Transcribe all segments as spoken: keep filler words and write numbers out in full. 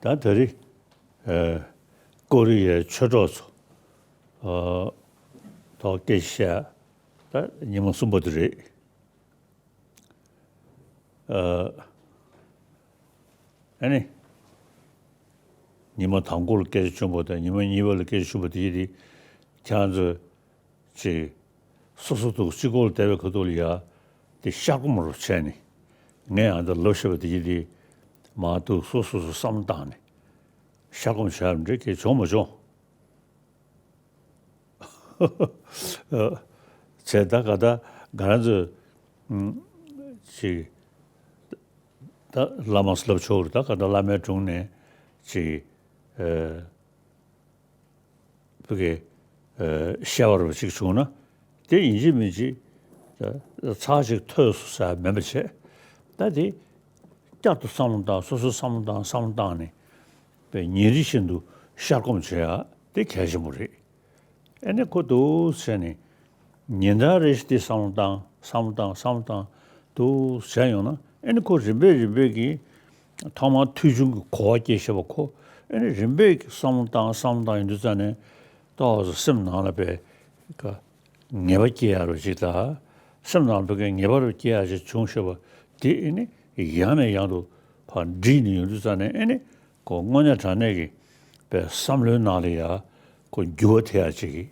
ད་ད་རེས་ཨ་ཀོ་རི་ཡའི་ཆོས་གྲོགས་ཚོ་ཨ་ཐོག་སྐད་ཆ་བཤད་ད་ཉི་མ་གསུམ་པ་དེ་རེད། ཨ་ཨ་ནི་ཉི་མ་དང་པོ་ལ་སྐད་ཆ་བྱུང་བ་དང་ཉི་མ་གཉིས་པ་ལ་སྐད་ཆ་བྱུང་བ་དེ་ཡིན་དེ་ཁྱེད་ཚོས་ཅིག་སོ་སོ་འདུག་གཅིག་པོ་ལ་བསྡད་པའི་ཁ་ཐུག་ལ་ཡ་དེ་ཤར་སྒོམ་རུ་བྱས་ནས་ངས་ཨ་འདི་ལབ་ཤེས་པ་དེ་ཡིན་དེ་མ་འདུག་སོ་སོ་སོ་བསམ་བློ་བཏང་ནས་ཤར་སྒོམ་བྱས་པ་འདྲ་གི་བྱུང་མ་བྱུང་། བྱས་ད་ག་ད་ང་རང་ཚོས་ཅིག་ད་བླ་མ་ལབ་ཆོག་རེད། ད་ག་ད་བླ་མའི་དྲུང་ནས་ཅིག་ཨ་བུ་གའི་ཨ་བཤད་པ་རུ་ཅིག་བྱུང་ན་དེ་ཡིན་གཅིག་མིན་གཅིག་ཚར་ཅིག་ཐོས་སོ་ཟེར་མིན་པ་བྱས། ད་དེ་བསྐྱར་དུ་བསམ་བློ་བཏང་སོ་སོའི་བསམ་བློ་བཏང་བསམ་བློ་བཏང་ནས་པའི་ཉིན་རེ་བཞིན་དུ་ཤར་སྒོམ་བྱེད་ཡ་དེ་གལ་ཆེན་པོ་རེད། ཨེ་ནི་ཁོ་འདུག་ཟེར་ནས་ཉིན་ལྟར་རེ་བཞིན་དེ་བསམ་བློ་བཏང་བསམ་བློ་བཏང་བསམ་བློ་བཏང་འདུག་བྱས་ཡོང་ན་ཨེ་ནི་ཁོ་རིམ་པས་རིམ་པས་ཀྱིས་ཐོག་མར་ཐོས་བྱུང་གི་གོ་བ་སྐྱེ་ཤེས་པ་ཁོ་ཨེ་ནི་རིམ་པས་ཀྱིས་བསམ་བློ་བཏང་བསམ་བློ་བཏང་ཡོང་དུས་ཙ་ནས་ཏོག་ཙམ་སེམས་ནང་ལ་པའི་ཀ་ངེས་པ་སྐྱེ་ཡ་རུ་ཅིག་དང་སེམས་ནང་ལ་པའི་ཀ་ངེས་པ་རུ་སྐྱེ་ཡ་ཅིག་བྱུང་ཤེས་པ་དེ་ཨེ་ནི་ཡང་ནས་ཡང་དུ་ཕར་འདྲིས་ནས་ཡོང་དུས་ཙ་ནས་ཨེ་ནི་ཁོ་དངོས་གནས་དྲང་གནས་ཀྱི་པའི་བསམ་བློའི་ནང་ལ་ཡ་ཁོ་འགྱུར་བ་ཐེབས་ཡ་ཅིག་གི་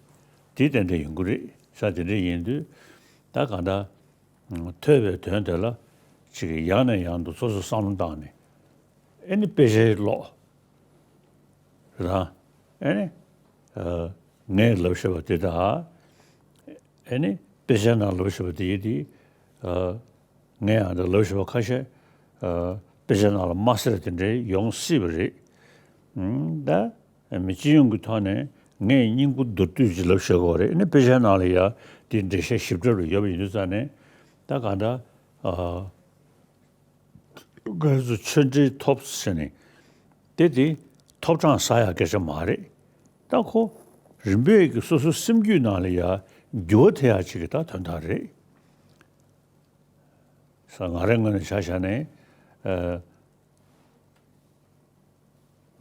དེ་ཏན་ཏན་ཡོང་གི་རེད་ཤག་དེ་འདྲ་ཡིན་དུས་ད་གང་ལྟར་ཐོས་པའི་དོན་དེ་ལ་ཅིག་གི་ཡང་ནས་ཡང་དུ་སོ་སོ་བསམ་བློ་བཏང་ནས་ཨེ་ནི་དཔེ་ཆའི་ཀློག་རེད་དང་ཨེ་ནི་ངས་ལབ་ཤེས་པ་དེ་དང་ཨེ་ནི་དཔེ་ཆའི་ནང་ལབ་ཤེས་པ་དེ་ཡིན་དེ། ངས་ཡང་འདི་ལབ་ཤེས་པ་ཁ་ཤས་ཨ་དཔེ་ཆ་ནང་ལ་མ་གསལ་དེ་འདྲའི་ཡོང་སྲིད་པ་རེད། ཨུམ། ད་མི་སྤྱི་ཡོངས་ཀྱི་ཐོག་ནས་ངས་སྙིང་པོ་མདོར་བསྡུས་ཅིག་ལབ་ཤེས་ཀྱི་ཡོད་རེད། ཨ་ནི་དཔེ་ཆ་ནང་ལ་ཡ་དེ་འགྲེལ་བཤད་ཞིབ་ཕྲ་རུ་ཡོད་པ་ཡིན་དུས་ཙང་ནས་ད་གང་ལྟར་ཨ་ང་ཚོ་ཆོས་འབྲེལ་ཐོབ་ཟེར་ནས་དེ་དེ་ཐོབ་གྲངས་ཟ་ཡ་སྐད་ཆ་མ་རེད། ད་ཁོ་རིམ་པས་ཀྱི་སོ་སོའི་སེམས་རྒྱུད་ནང་ལ་ཡ་འགྱུར་བ་ཐེབས་ཡ་ཅིག་གི་ད་དོན་དག་རེད། ས་ང་རའི་ངོས་ནས་ཆ་བཞག་ནས་ཨ་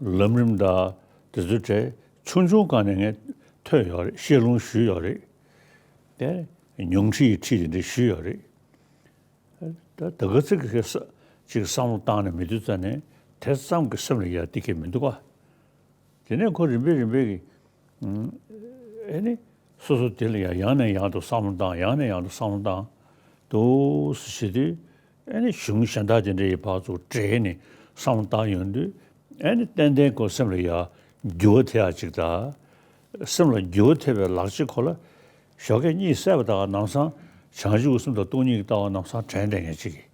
ལམ་རིམ་དང་དེ་ཚོའི་གྲས་ཆུང་ཆུང་སྒང་ནས་ངས་ཐོས་ཡོད་རེད། བཤད་ལུང་ཞུས་ཡོད་རེད། དེ་ཉུང་ཁྲིའི་ཁྲིད་དེ་འདྲ་ཞུས་ཡོད་རེད། ད་ད་ག་ཚོད་ཀྱི་ས་ཅིག་བསམ་བློ་བཏང་ནས་མི་འདུག་ཙང་ནས་དེ་ཙམ་གྱི་སེམས་ལ་ཡ་འདི་གས་མི་འདུག་ག་དེ་ནས་ཁོ་རིམ་པས་རིམ་པས་ཀྱི་ཨེ་ནི་སོ་སོ་དེ་ལ་ཡང་ཡང་ནས་ཡང་དུ་བསམ་བློ་བཏང་ཡང་ནས་ཡང་དུ་བསམ་བློ་བཏང་འདུག་སེ་བྱེད་དུས་ཨེ་ནི་གཞུང་གཞན་དག་དེ་འདྲ་ཡི་བར་དུ་འབྲེལ་ནས་བསམ་བློ་བཏང་ཡོང་དུས་ཨེ་ནི་ཏན་ཏན་ཁོ་སེམས་ལ་ཡང་འགྱུར་བ་ཐེབས་ཡ་ཅིག་དང་། སེམས་ལ་འགྱུར་བ་ཐེབས་པའི་ལག་ཆ་ཁོ་ལ་ཞོགས་ཀས་གཉིད་སད་པ་དང་ལམ་སང་བྱང་ཆུབ་ཀྱི་སེམས་དང་སྟོང་ཉིད་ཀྱི་ལྟ་བ་ལམ་སང་དྲན་དྲན་མཁན་ཅིག་གིས་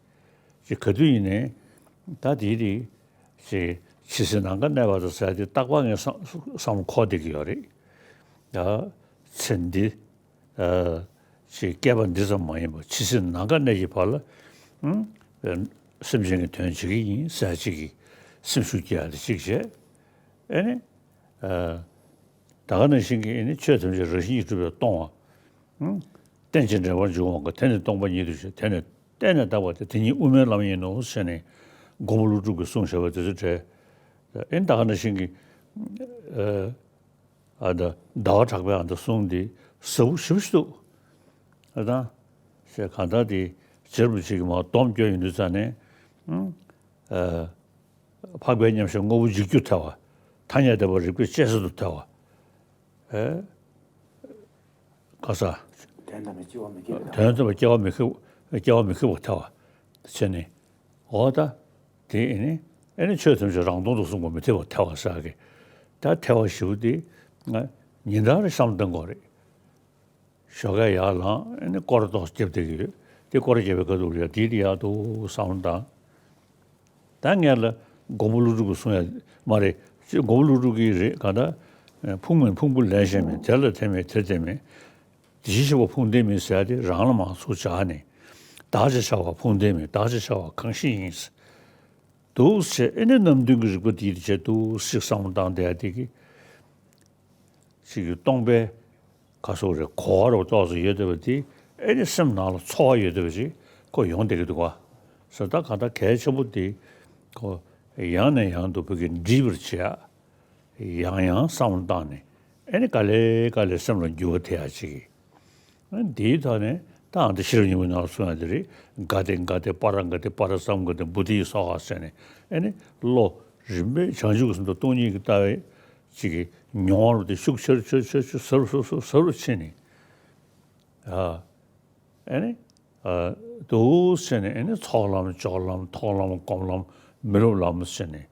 ཅིག་ག་དུས་ཡིན་ནའི་ད་དེའི་རིགས། ཅེས་ཇི་སྲིད་ནམ་མཁའ་གནས་པ་དང་ཟེར་ཏེ་རྟག་པར་ངས་བསམ་བསམ་འཁོར་བསྡད་ཀྱི་ཡོད་རེད། ཡ། ཚེ་འདི། ཨ། ཅེས་བསྐལ་པ་འདི་ཙམ་མ་ཡིན་པར་ཇི་སྲིད་ནམ་མཁའ་གནས་ཀྱི་བར་ལ། ཨང་། སེམས་ཅན་གྱི་དོན་བྱེད་ཀྱི་ཡིན་ཟེར་ཅིག་གིས་སེམས་ཤུགས་སྐྱེ་ཡ་དེ་གཅིག་བྱས། ཨེ་ནི། ཨ། ད་ག་ནང་བཞིན་གྱི་ཨེ་ནི་ཆོས་ཐམས་ཅད་རང་བཞིན་གྱིས་གྲུབ་པས་སྟོང་བ། ཨང་། རྟེན་ཅིང་འབྲེལ་བར་འབྱུང་བ་དགའ། དེ་ནི་སྟོང་པ་ཉིད་དུ་ཤར། དེ་ནི་གཏན་ནས་དག་པ་སྟེ། དེ་ཉིད་དབུ་མའི་ལམ་ཡིན་ནོ་ཞེས་ནས་མགོན་པོ་ཀླུ་སྒྲུབ་ཀྱིས་གསུངས་བཞག་པ་དེ་ཚོ་བྲལ། ཨེ་ད་ག་ནང་བཞིན་གྱི་ཨ་ད་ཟླ་བ་གྲགས་པའི་ཨ་ད་གསུང་འདི་ཟབ་པོ་ཞེ་པོ་ཞིག་འདུག་ཨ་ད་ཞེས་གང་ལྟར་དེ་རྗེ་རིན་པོ་ཆེ་གིས་མར་སྡོམ་བསྐྱོན་ཡོང་དུས་ཙང་ནས་ཨ་འཕགས་པའི་མཉམ་གཞག་དངོས་པོ་འཇིག་རྒྱུར་ཐལ་བ། ཐ་སྙད་བདེན་པ་རིགས་པས་དཔྱད་བཟོད་དུ་ཐལ་བ། ཨེ། ག་ས། དོན་དམ་པའི་སྐྱེ་བ་མི་ཁེགས་པའི་དོན་དམ་པའི་སྐྱེ་བ་མི་ཁེགས་སྐྱེ་བ་མི་ཁེགས་པར་ཐལ་བ། བྱས་ནས། འོ་ད། དེ་ཨེ་ནི། ཨེ་ནི་ཆོས་ཐམས་ཅད་རང་སྟོང་དུ་གསུངས་པ་མི་འཐད་པར་ཐལ་བ་ཟེར་གི། ད་ཐལ་བ་ཞེ་པོ་དེ། ང་ཉིན་ལྟར་རེ་བསམ་བློ་གཏོང་དགོས་རེད། ཞོགས་ཀས་ཡར་ལངས་ཨེ་ནི་སྐོར་ར་ཏོག་ཙམ་བརྒྱབ་བསྡད་ཀྱི་ཡོད། དེ་སྐོར་ར་བརྒྱབ་པའི་ཁ་ཐུག་ལ་ཡ་དེ་དེ་ཡག་འདུག་བསམ་བློ་བཏང་། ད་ངས་ལ་མགོན་པོ་ཀླུ་སྒྲུབ་ཀྱིས་གསུང་ཡ་མ་རེད། ཅེས་མགོན་པོ་ཀླུ་སྒྲུབ་ཀྱིས་རེད་ག་ད། ཕུང་མིན་ཕུང་པོ་ལས་གཞན་མིན། དེ་ལ་དེ་མེད་དེར་དེ་མེད། དེ་བཞིན་གཤེགས་པ་ཕུང་ལྡན་མིན་ཟེར་ཏེ་རང་ལ་མང་ཚུགས་བྱ་ནས། བདག་ཅེས་བྱ་བ་ཕུང་ལྡན་མིན། བདག་ཅེས་བྱ་བ་གང་ཞིག་ཡིན། འདུག་ཟེར་ཨེ་ནི་རྣམ་བདུན་གྱི་རིགས་པ་འདིའི་རྗེས་འདུག་ཟེར་བསམ་བློ་བཏང་བསྡད་ཡ་དེ་གི་ཅིག་གི་སྟོང་པའི་ག་སོགས་རེད་གོ་བ་རུ་ཏོག་ཙམ་ཡོད་བསྡད་པ་དེ་ཨེ་ནི་སེམས་ནང་ལ་ཚོར་བ་ཡོད་བསྡད་པ་ཅིག་ཁོ་ཡོང་བསྡད་ཀྱི་འདུག་ག་ཟེར། ད་གང་ལྟར་གལ་ཆེན་པོ་དེ་ཁོ་ ཡང་ནས་ཡང་དུ་བོད་ཀྱི་འདྲིས་པར་བྱེད་ཡ། ཡང་ཡང་བསམ་བློ་བཏང་ནས་ཨེ་ནི་དཀའ་ལས་དཀའ་ལས་སེམས་ལ་འགྱུར་བ་ཐེབས་ཡ་ཅིག་གིས། ཨ་འདིའི་ཐོག་ནས་ད་ཨ་འདི་ཤེས་རབ་སྙིང་པོའི་ནང་གསུངས་ཡ་དེ་རེད། ག་ཏེ་ག་ཏེ་པཱ་ར་ག་ཏེ་པཱ་ར་སཾ་ག་ཏེ་བོ་དྷི་སྭཱ་ཧཱ་ཟེར་ནས་ཨེ་ནི་བློ་རིམ་པས་བྱང་ཆུབ་ཀྱི་སེམས་དང་སྟོང་ཉིད་ཀྱི་ལྟ་བའི་ཅིག་གི་མྱོང་བ་རུ་དེ་ཤུགས་ཆེར་ཆེར་ཆེར་ཆེར་ཟབ་རུ་ཟབ་རུ་ཟབ་རུ་ཕྱིན་ནས། ཨ་ཨེ་ནི། ཨ་འདུག་སེ་ནས་ཨེ་ནི་ཚོགས་ལམ་སྦྱོར་ལམ་མཐོང་ལམ་སྒོམ་ལམ་མི་སློབ་ལམ་ཟེར་ནས།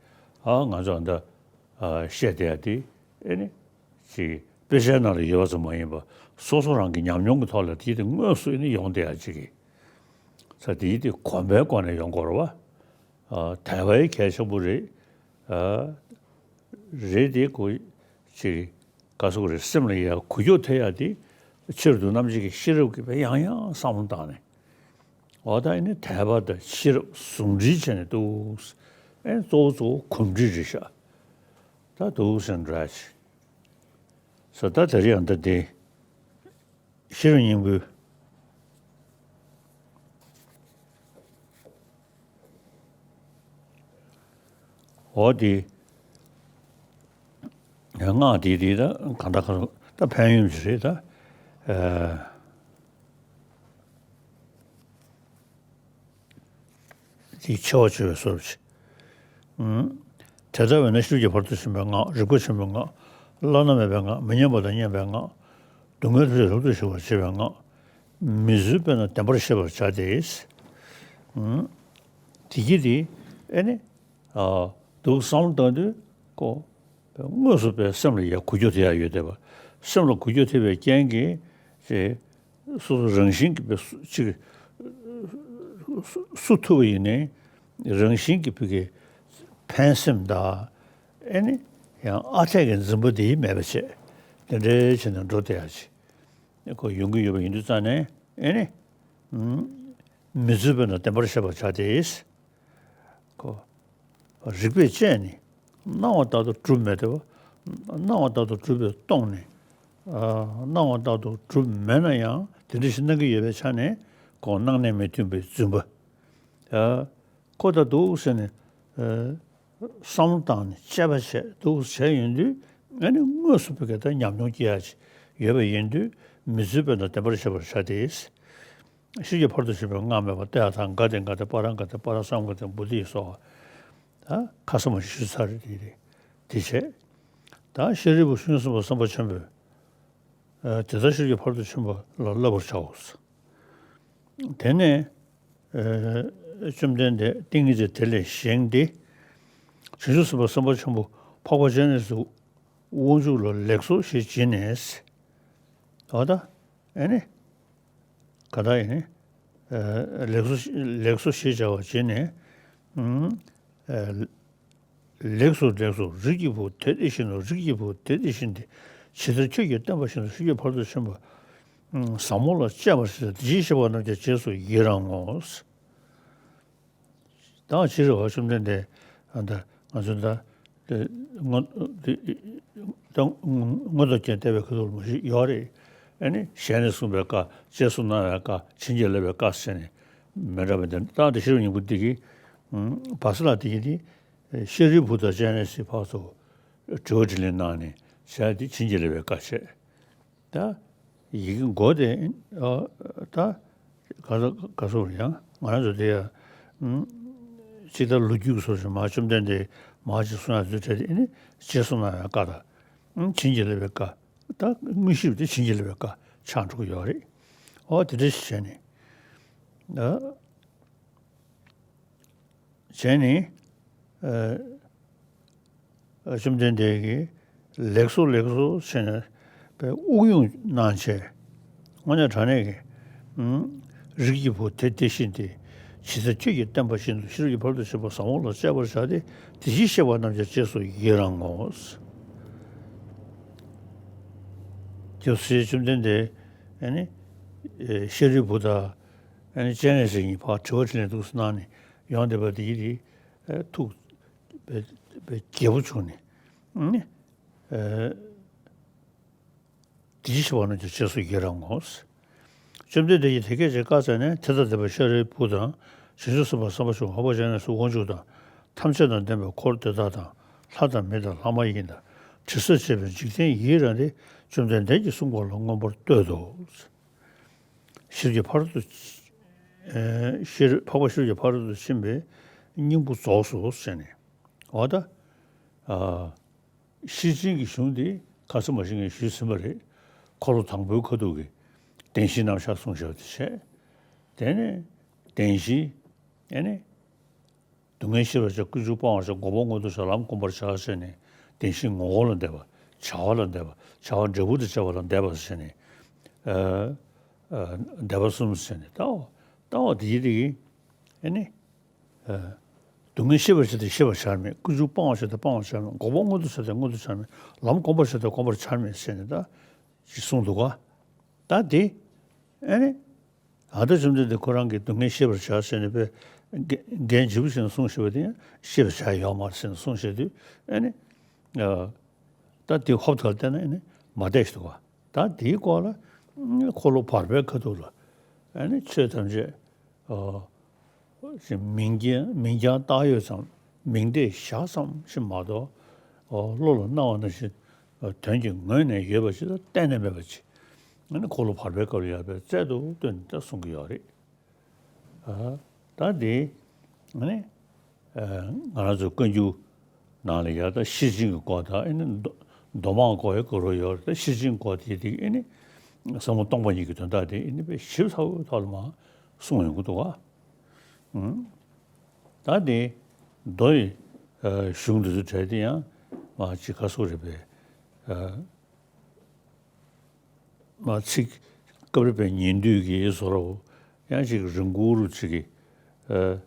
ཨ་ང་ཚོ་ཨ་འདི་ཨ་བཤད་བསྡད་ཡ་དེ་ཨེ་ནི་ཅིག་དཔེ་ཆའི་ནང་ལ་ཡོད་པ་ཙམ་མ་ཡིན་པ་སོ་སོ་རང་གི་ཉམས་མྱོང་གི་ཐོག་ལ་དེ་དེ་དངོས་སུ་ཨེ་ནི་ཡོང་བསྡད་ཡ་ཅིག་གིས། ས་དེ་དེ་གོམས་པའི་སྒོ་ནས་ཡོང་དགོས་རེད་བ། ཨ་དད་པའི་གལ་ཆེན་པོ་རེད། ཨ་རེད་དེ་ཁོ་ཅིག་ག་སོག་རེད། སེམས་ལ་ཡ་འགུལ་སྐྱོད་ཐེབས་ཡ་དེ་ཕྱིར་དུ་རྣམ་འབྱེད་ཀྱི་ཤེས་རབ་ཀྱིས་ཡང་ཡང་བསམ་བློ་བཏང་ནས། འོ་ད་ཨེ་ནི་དད་པ་དང་ཤེས་རབ་ཟུང་འབྲེལ་བྱས་ནས་འདུག་ཨེ་གཙོ་བོ་གཙོ་བོ་གོམས་འདྲིས་རེད་ཤག་ད་འདུག་སེ་འདྲ་ཞིག་ས་ད་དེ་རིང་ཡང་ད་དེ། ཤེས་རབ་སྙིང་པོའི། འོ་དེ། སྔགས་དེ་དེ་ད་གང་ལྟར་གང་ལྟར་ད་ཕན་ཡོན་ཅིག་རེད་ད། ཨ། དེའི་ཆེ་བ་ཆེ་བའི་བཟོ་འདྲ་ཅིག་ཨུམ། དེ་ལྟ་བས་ན་ཤེས་རབ་ཀྱི་ཕ་རོལ་ཏུ་ཕྱིན་པའི་སྔགས། རིག་པ་ཆེན་པོའི་སྔགས། བླ་ན་མེད་པའི་སྔགས། མི་མཉམ་པ་དང་མཉམ་པའི་སྔགས། སྡུག་བསྔལ་ཐམས་ཅད་རབ་ཏུ་ཞི་བར་བྱེད་པའི་སྔགས། མི་བཟོད་པས་ན་བདེན་པར་ཤེས་པར་བྱ་སྟེ། ཨུམ། དེ་གི་དེ་ཨེ་ནི། ཨ་འདུག་བསམ་བློ་བཏང་དུས་ཀོ། དངོས་སུ་པའི་སེམས་ལ་ཡ་འགུལ་སྐྱོད་དེ་ཡ་ཡོད་བསྡད་པ། སེམས་ལ་འགུལ་སྐྱོད་ཐེབས་པའི་རྐྱེན་གྱིས་ཅེ། སོ་སོ་རང་བཞིན་གྱིས་པའི་སུ་ཅིག་སུ་ཐུབ་པ་ཡིན་ནའི་རང་བཞིན་གྱིས་བུ་གའི་ཕན་སེམས་དང་ཨེ་ནི་ཡང་ཨ་འཐས་ཀྱི་འཛིན་པ་དེ་མེད་པ་བྱས་དེ་འདྲའི་བྱས་ནས་འགྲོ་བསྡད་ཡ་ཅིག་ཁོ་ཡོང་གི་ཡོད་པ་ཡིན་དུས་ཙང་ནས་ཨེ་ནི་མི་བཟོད་པས་ན་བདེན་པར་ཤེས་པར་བྱ་སྟེ། ཁོ། རིགས་པས་དཔྱད་ནས། སྣང་བ་ལྟར་དུ་གྲུབ་མེད་དེ། སྣང་བ་ལྟར་དུ་གྲུབ་པས་སྟོང་ནས། ཨ་སྣང་བ་ལྟར་དུ་གྲུབ་མེད་ན་ཡང་དེ་འདྲ་ཞིག་སྣང་གི་ཡོད་པའི་ཆ་ནས་ཁོང་སྣང་གནས་མི་མཐུན་པའི་རྫུན་པ། ཨ་ཁོ་ལྟར་འདུག་ཟེར་ནས། ཨ་བསམ་བློ་བཏང་ནས་དཔྱད་པ་བྱས་འདུག་བྱས་ཡོང་དུས་ཨ་ནི་དངོས་སུ་བོད་སྐད་དང་ཉམས་མྱོང་སྐྱེ་ཡ་ཅིག་ཡོད་པ་ཡིན་དུས་མི་བཟོད་པས་ན་བདེན་པར་ཤེས་པར་བྱ་སྟེ། ཤེས་རབ་ཀྱི་ཕ་རོལ་ཏུ་ཕྱིན་པའི་སྔགས་སྨྲས་པ། ཏདྱ་ཐཱ། ག་ཏེ་ག་ཏེ། པཱ་ར་ག་ཏེ། པཱ་ར་སཾ་ག་ཏེ། བོ་དྷི་སྭཱ་ཧཱ། ད་ཁ་ས་མ་ཞུས་ཚར་རེད་དེ་རེད། དེ་བྱས། ད་ཤཱ་རིའི་བུ་བཤེས་གསུམ་པ་སེམས་དཔའ་ཆེན་པོས། ཨ་དེ་ལྟར་ཤེས་རབ་ཀྱི་ཕ་རོལ་ཏུ་ཕྱིན་པ་ལ་བསླབ་པར་བྱའོ། དེ་ནས་ཨ་བཅོམ་ལྡན་འདས་ཏིང་ངེ་འཛིན་དེ་ལས་བཞེངས་ཏེ། བྱང་ཆུབ་སེམས་དཔའ་སེམས་དཔའ་ཆེན་པོ་འཕགས་པ་སྤྱན་རས་གཟིགས་དབང་ཕྱུག་ལ་ལེགས་སོ་ཞེས་བགྱིས་ནས། འོ་ད། ཨེ་ནི། ག་ད་ཨེ་ནི། ཨ་ལེགས་སོ་ལེགས་སོ་ཞེས་བྱ་བ་བྱས་ནས། ཨུམ། ཨ་ལེགས་སོ་ལེགས་སོ། རིགས་ཀྱི་བུ་དེ་དེ་བཞིན་ནོ། རིགས་ཀྱི་བུ་དེ་དེ་བཞིན་ཏེ། ཇི་ལྟར་ཁྱོད་ཀྱིས་བསྟན་པ་བཞིན་དུ་ཤེས་རབ་ཀྱི་ཕ་རོལ་ཏུ་ཕྱིན་པ། ཨུམ། ཟབ་མོ་ལ་སྤྱད་པར་བྱ་སྟེ། དེ་བཞིན་གཤེགས་པ་རྣམས་ཀྱང་རྗེས་སུ་ཡི་རང་ངོ་། ད་ཕྱི་རོལ་བ་བཅོམ་ལྡན་འདས་ཨ་ད་ང་ཚོ་ད་དེ་དངོས་དེ་ད་དངོས་དང་རྐྱེན་བསྟན་པའི་ཁ་ཐུག་ལ་མ་ཞིག་ཡོད་རེད། ཨ་ནི་ཞལ་ནས་གསུངས་པའི་བཀའ། རྗེས་སུ་གནང་བའི་བཀའ། བྱིན་གྱིས་བརླབས་པའི་བཀའ་ཟེར་ནས་མི་འདྲ་བ་འདི་ད་དེ་ཤེས་རབ་སྙིང་པོ་འདི་གི་བ་སི་ལ་འདི་གི་དེ་ཤཱ་རིའི་བུ་དང་སྤྱན་རས་གཟིགས་ཕར་ཚུར་དྲི་བ་དྲིས་ལན་གནང་ནས་ཞལ་དེ་བྱིན་གྱིས་བརླབས་པའི་བཀའ་བྱས། ད་ཡི་གེ་མགོ་དེ་ཨ་ད་ག་ས་ག་སོགས་ཡང་ང་རང་ཚོ་དེ་ཡ་ཨུམ་ཅིག་ད་ལོ་རྒྱུས་ཀྱི་སོགས་ཤིག་མ་བཅོམ་ལྡན་འདས་མ་ཅིག་གསུང་ཡ་ཚུལ་འཕྲད་དེ་ཨེ་ནི་རྗེས་སུ་གནང་བའི་བཀའ་དང་ཨུམ་བྱིན་གྱིས་བརླབས་པའི་བཀའ་ད་དངོས་གཞི་དེ་བྱིན་གྱིས་བརླབས་པའི་བཀའ་ཆགས་འགྲོ་གི་ཡོད་རེད། ཨོ་དེ་འདྲ་ཞིག་བྱས་ནས་ཨ། བྱས་ནས། ཨ་བཅོམ་ལྡན་འདས་ཀྱིས་ལེགས་སོ་ལེགས་སོ་ཞེས་ནས་དབུགས་དབྱུང་གནང་བྱས། དངོས་གནས་དྲང་གནས་ཀྱི་རིགས་ཀྱི་བུ་དེ་དེ་བཞིན་ཏེ། ཇི་ལྟར་ཁྱོད་ཀྱིས་བསྟན་པ་བཞིན་དུ་ཤེས་རབ་ཀྱི་ཕ་རོལ་ཏུ་ཕྱིན་པ་ཟབ་མོ་ལ་སྤྱད་པར་བྱ་སྟེ། དེ་བཞིན་གཤེགས་པ་རྣམས་ཀྱང་རྗེས་སུ་ཡི་རང་ངོ་། དེ་ཚེ་བཅོམ་ལྡན་འདས་ཨ་ནི་ཤཱ་རིའི་བུ་དང་ཨ་ནི་སྤྱན་རས་གཟིགས་གཉིས་ཕར་དྲི་བ་དྲིས་ལན་འདུག་སེ་གནང་ནས་ཡོང་བསྡད་པ་དེ་ཡིན་ཏེ། ཨ་ཐུགས་དཔེ་དཔེ་དགྱེས་པོ་བྱུང་ནས་ཨ་ནི་ཨ་དེ་བཞིན་གཤེགས་པ་རྣམས་ཀྱང་རྗེས་སུ་ཡི་རང་ངོ་། བཅོམ་ལྡན་འདས་ཀྱིས་དེ་སྐད་ཅེས་བཀའ་སྩལ་ནས། དེ་ལྟར་བསྟན་པས་ཤཱ་རིའི་བུ་དང་། བྱང་ཆུབ་སེམས་དཔའ་སེམས་དཔའ་ཆེན་པོ་འཕགས་པ་སྤྱན་རས་གཟིགས་དབང་ཕྱུག་དང་ ཐམས་ཅད་དང་ལྡན་པའི་འཁོར་དེ་དག་དང་། ལྷ་དང་མི་དང་ལྷ་མ་ཡིན་དང་། དྲི་ཟར་བཅས་པའི་འཇིག་རྟེན་ཡི་རངས་ཏེ། བཅོམ་ལྡན་འདས་ཀྱིས་གསུངས་པ་ལ་མངོན་པར་བསྟོད་དོ། ཤེར་གྱི་ཕ་རོལ་ཏུ། ཨེ། ཤེར། འཕགས་པ་ཤེར་གྱི་ཕ་རོལ་ཏུ་ཕྱིན་པའི་སྙིང་པོ་རྫོགས་སོ་ཟེར་ནས། འོ་ད། ཨ། ཤེར་ཕྱིན་གྱི་གཞུང་འདི་ཁ་སང་མ་ཞིག་ངས་ཞུས་ཟིན་པ་རེད། འཁོར་ལོ་དང་པོའི་ཁ་ཐུག་གི་བདེན་བཞིའི་རྣམ་གཞག་གསུངས་བཞག་པ་དེ་བྱས། དེ་ནས་བདེན་བཞི། ཨེ་ནི། སྡུག་བསྔལ་ཤེས་པར་བྱ། ཀུན་འབྱུང་སྤང་བར་བྱ། འགོག་པ་མངོན་དུ་བྱ། ལམ་བསྒོམ་པར་བྱ་ཟེར་ནས། བདེན་བཞིའི་ངོ་བོ་ལ་འདས་པ། བྱ་བ་ལ་འདས་པ། བྱ་བ་འབྲས་བུ་དང་བཅས་པ་ལ་འདས་པ་ཟེར་ནས། ཨ། ཨ། འདས་པ་གསུམ་ཟེར་ནས། ལྟ་བ། ལྟ་བ་དེ་ཡི་དེ་གི། ཨེ་ནི། ཨ། སྡུག་བསྔལ་ཤེས་པར་བྱ་སྟེ་ཤེས་པར་བྱར་མེད། ཀུན་འབྱུང་སྤང་བར་བྱ་སྟེ་སྤང་བར་བྱར་མེད། འགོག་པ་མངོན་དུ་བྱ་སྟེ་མངོན་དུ་བྱར་མེད། ལམ་བསྒོམ་པར་བྱ་སྟེ་བསྒོམ་པར་བྱར་མེད་ཟེར་ནས། ད་ཅིག་གསུངས་འདུག་ག། ད་དེ། ཨེ་ནི། ཨ། ད་བཅོམ་ལྡན་འདས་ཁོ་རང་གིས་སྡུག་བསྔལ་ཤེས་པར་བྱ་ཟེར་ནས་པའི་འགན་ལྗིད་པོ་བྱས་ནས་གསུངས་བཞག་པ་དེ་ཡང་ཤེས་པར་བྱ་ཡོད་མ་རེད་ཟེར་ནས་གསུངས་བཞག་དུས། ཨེ་ནི། ཨ། ད་དེ་ཧོབ་ཏེ་བལྟས་ན། ཨེ་ནི། མ་བསྡད་ཤག་འདུག་ག། ད་དེའི་སྐོར་ལ། འཁོར་ལོ་བར་པའི་ཁ་ཐུག་ལ། ཨེ་ནི། ཆོས་ཐམས་ཅད། ཨ། ཅིག་མིང་རྐྱང་། མིང་རྐྱང་བཏགས་ཡོད་ཙམ། མིང་བརྡས་བཞག་ཙམ་ཞིག་མ་གཏོགས། ཨ། བློ་ལ་སྣང་བ་ནང་བཞིན། ཨ། དོན་གྱི་ངོས་ནས་ཡོད་པ་ཅིག་དང་གཏན་ནས་མེད་པ་ཅིག། ཨ་ནི། འཁོར་ལོ་བར་པའི་སྐབས་ལ་ཡང་དཔེ་རྩལ་དུ་བཏོན་ནས་ད་གསུང་གི་ཡོད་རེད། ཨ། ད་དེ། ཨ་ནི། ཨ། ང་རང་ཚོ་བཀའ་འགྱུར་ནང་ལ་ཡང་ད་ཤེར་ཕྱིན་གྱི་སྐོར་དང་། ཨེ་ནི། མདོ། མདོ་མང་སྐོར་ཡང་གོ་རོགས་ཡོད་རེད། ད་ཤེར་ཕྱིན་སྐོར་དེ་དེ། ཨེ་ནི། ཟབ་མོ་སྟོང་པ་ཉིད་ཀྱི་དོན་དག་དེ། ཨེ་ནི། དཔེ་ཞིབ་ཚགས་པོའི་ཐོག་ལ་མར་གསུངས་ཡོང་གི་འདུག་ག། ཨང་། ད་དེ་མདོ་ཡི། ཨ། གཞུང་འདི་ཚོ་གྲས་དེ་ཡང་མར་ཅིག་ག་སོགས་རེད་པས། ཨ། མར་ཚིག་སྐབས་རེ་དཔེ་ཉན་དུས་ཀྱི་བཟོ་འདྲ་བོ། ཡང་ཅིག་རིང་པོ་རུ་ཅིག་གི། ཨ།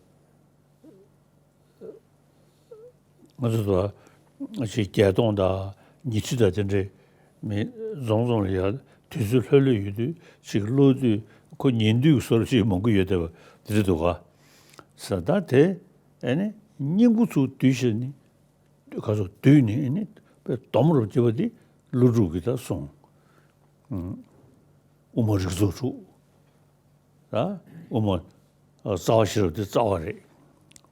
ང་ཚོ་ད་ཅིག་བརྒྱད་སྟོང་དང་ཉི་ཁྲི་དང་དེ་འདྲའི་མི་འཛོམས་འཛོམས་ལ་ཡང་དུས་ཚོད་ལྷོད་ལྷོད་ཡོད་དུས། ཅིག་ཀློག་དུས། ཁོ་ཉན་དུས་བཟོ་འདྲ་ཅིག་མང་པོ་ཡོད་བསྡད་པ་དེ་འདྲ་འདུག་ག། ས་ད་དེ། ཨེ་ནི། སྙིང་པོ་ཚུར་བསྡུས་བྱས་ནས། ག་ཚོད་བསྡུས་ནས། ཨེ་ནི། དཔེ་སྡོམ་རུ་བྱས་པ་དེ་ཀླུ་སྒྲུབ་ཀྱིས་ད་གསུངས། ཨུ་མ་རིགས་ཚོགས་དྲུག། ད་དབུ་མ། ཨ། རྩ་བ་ཤེས་རབ་དེ་རྩ་བ་རེད།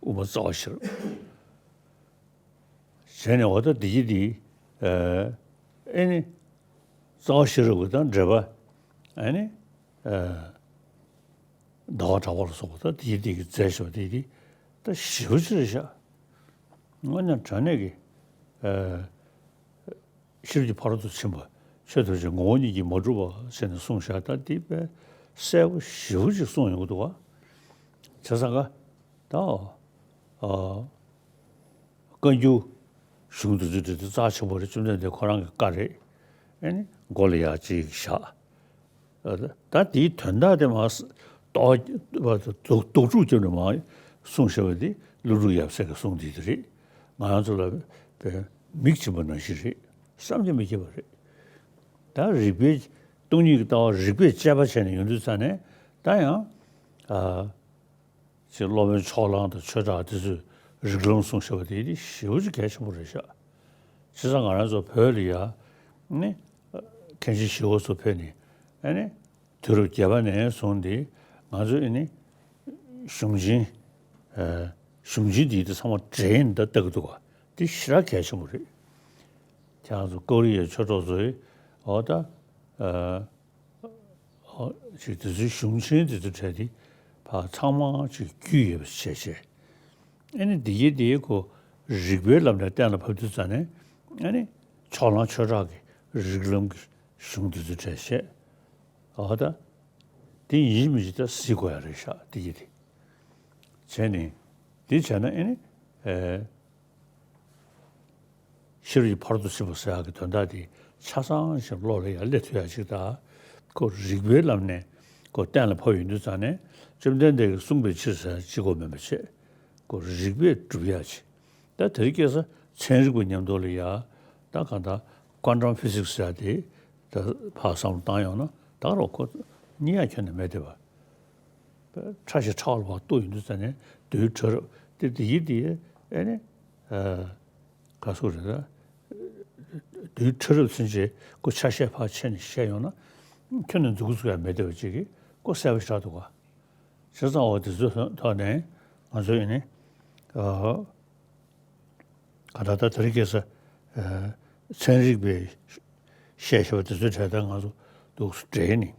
དབུ་མ་རྩ་བ་ཤེས་རབ། བྱས་ནས་འོ་ད་འདི་གི་འདི། ཨ། ཨེ་ནི། རྩ་བ་ཤེས་རབ་ཀྱི་ད་འགྲེལ་པ། ཨེ་ནི། ཨ། ཟླ་བ་གྲགས་པ་ལ་སོགས་པ་ད་འདི་གི་འདི་གིས་མཛད་བཞག་པ་དེ་འདི་ད་ཞེ་པོ་ཅིག་རེད་ཤག། དངོས་གནས་དྲང་གནས་ཀྱི། ཨ། ཤེར་གྱི་ཕ་རོལ་ཏུ་ཕྱིན་པ། ཆོས་ཐམས་ཅད་ངོ་བོ་ཉིད་ཀྱིས་མ་གྲུབ་པ་ཟེར་ནས་གསུངས་བཞག། ད་འདི་དཔེ་གསལ་པོ་ཞེ་པོ་ཅིག་གསུངས་ཡོང་གི་འདུག་ག། བྱས་ཙང་ཀ། ད། ཨ། བཀའ་འགྱུར་གཞུང་འདི་ཚོ་འདི་ཚོ་རྩ་ཆེན་པོ་རེད། བཅོམ་ལྡན་འདས་ཁོ་རང་གི་བཀའ་རེད། ཨེ་ནི། མགོ་ལ་ཡ་ཅིག་བཞག། ཨ། ད་དེའི་དོན་དག་དེ་མར་རྟོགས་པ་དང་དོགས་དོགས་སྒྲུབ་བརྒྱབ་ནས་མར་གསུངས་བཞག་པ་དེ་ཀླུ་སྒྲུབ་ཡབ་སྲས་ཀྱི་གསུང་དེ་དེ་རེད། ང་རང་ཚོ་ལ་དཔེ་མིག་སྦྱིན་པ་ནང་བཞིན་རེད། བསམ་གྱིས་མི་ཁྱབ་པ་རེད། ད་རིགས་པས། སྟོང་ཉིད་ཀྱི་ལྟ་བ་རིགས་པས་དཔྱད་པ་བྱས་ནས་ཡོང་དུས་ཙ་ནས། ད་ཡང་། ཨ། ཅིག་སློབ་དཔོན་ཕྱོགས་གླང་དང་ཆོས་གྲགས་དེ་ཚོས་རིགས་ལམ་གསུངས་བཞག་པ་དེ་དེ་ཞེ་པོ་ཅིག་གལ་ཆེན་པོ་རེད་ཤག། བྱས་ཙང་ང་རང་ཚོ་བོད་ལ་ཡ། ནི། མཁན་ཆེན་ཞི་བ་འཚོ་ཕེབས་ནས། ཨ་ནི། དུས་རབས་བརྒྱད་པ་ནས་བཟུང་སྟེ་ང་ཚོས་ཨ་ནི། གཞུང་ཆེན། ཨ། གཞུང་ཆེན་འདི་དེ་ཚང་མ་འགྲེལ་ནས་ད་ལྟ་གི་འདུག་ག། དེ་ཞེ་དྲག་གལ་ཆེན་པོ་རེད། ཁྱེད་རང་ཚོ་ཀོ་རི་ཡའི་ཆོས་གྲོགས་ཚོས། འོ་ད། ཨ། ཨ། ཅིག་དེ་ཚོའི་གཞུང་ཆེན་དེ་ཚོ་གྲས་དེ་ཕར་ཚང་མ་ཅིག་རྒྱུས་ཡོད་པ་བྱས་བྱས། ཨ་ནི་འདི་གའི་དེའི་ཁོ་རིགས་པའི་ལམ་ནས་གཏན་ལ་ཕབ་དུས་ཙ་ནས། ཨ་ནི་ཕྱོགས་གླང་ཆོས་གྲགས་ཀྱི་རིགས་ལམ་གྱི་གཞུང་དེ་ཚོ་གྲས་བཤད། ཨ། ད་དེ་ཡིན་མིན་ཅིག་ད་གཟིགས་དགོས་ཡ་རེད་ཤག། འདི་གའི་དེ་བྱས་ནས། འདི་བྱས་ན་ཨ་ནི། ཨེ། ཤེར་གྱི་ཕ་རོལ་ཏུ་ཕྱིན་པ་ཟེར་ཡག་གི་དོན་དག་དེ་ཆ་ཚང་ཞིག་བློ་ལ་ཡར་སླེབས་ཐུབ་ཡག་ཅིག་དང་། ཁོ་རིགས་པའི་ལམ་ནས་ཁོ་གཏན་ལ་ཕབ་ཡོང་དུས་ཙ་ནས། བཅོམ་ལྡན་འདས་ཀྱིས་གསུངས་པའི་ཕྱིར་ཟེར་ཅིག་གོ་མིན་པ་བྱས། ཁོ་རིགས་པས་སྒྲུབ་ཡག་ཅིག། ད་དེ་རིང་ཁ་སང་ཚན་རིག་པ་མཉམ་དུ་ལ་ཡ། ད་གང་ལྟར་ཀོན་ཊམ་ཕི་སིག་སི་ཟེར་ཡག་དེ་ད་ཕར་བསམ་བློ་བཏང་ཡོང་ན། ད་རུང་ཁོ་རྙེད་ཡག་ཁྱོན་ནས་མེད་བསྡད་པ། ཕྲ་ཞིང་ཕྲ་བ་ལ་ཕར་གཏུགས་ཡོང་དུས་ཙ་ནས། རྡུལ་ཕྲ་རབ་དེ་དེ་ཡི་དེ། ཨེ་ནི། ཨ། ག་སོགས་རེད་ད། རྡུལ་ཕྲ་རབ་ཚུན་ཆད་ཁོ་ཆ་ཤས་ཕར་ཕྱེ་ནས་བཤད་ཡོང་ན། ཁྱོན་ནས་མཛུབ་གུ་བཙུགས་ཡག་མེད་བསྡད་པ་ཅིག་གིས་ཁོ་གསལ་པོ་ཞེ་དྲག་འདུག་ག། བྱས་ཙང་འོ་དེ་ཚོའི་ཐོག་ནས་ང་ཚོ་ཡིན་ནི། ཨ། ག་ད་ད་དེ་རིང་ཁ་སང་ཚན་རིག་པའི་བཤད་བཤད་པ་དེ་ཚོའི་གྲས་དང་ང་ཚོ་འདུག་སེ་འབྲེལ་ནས་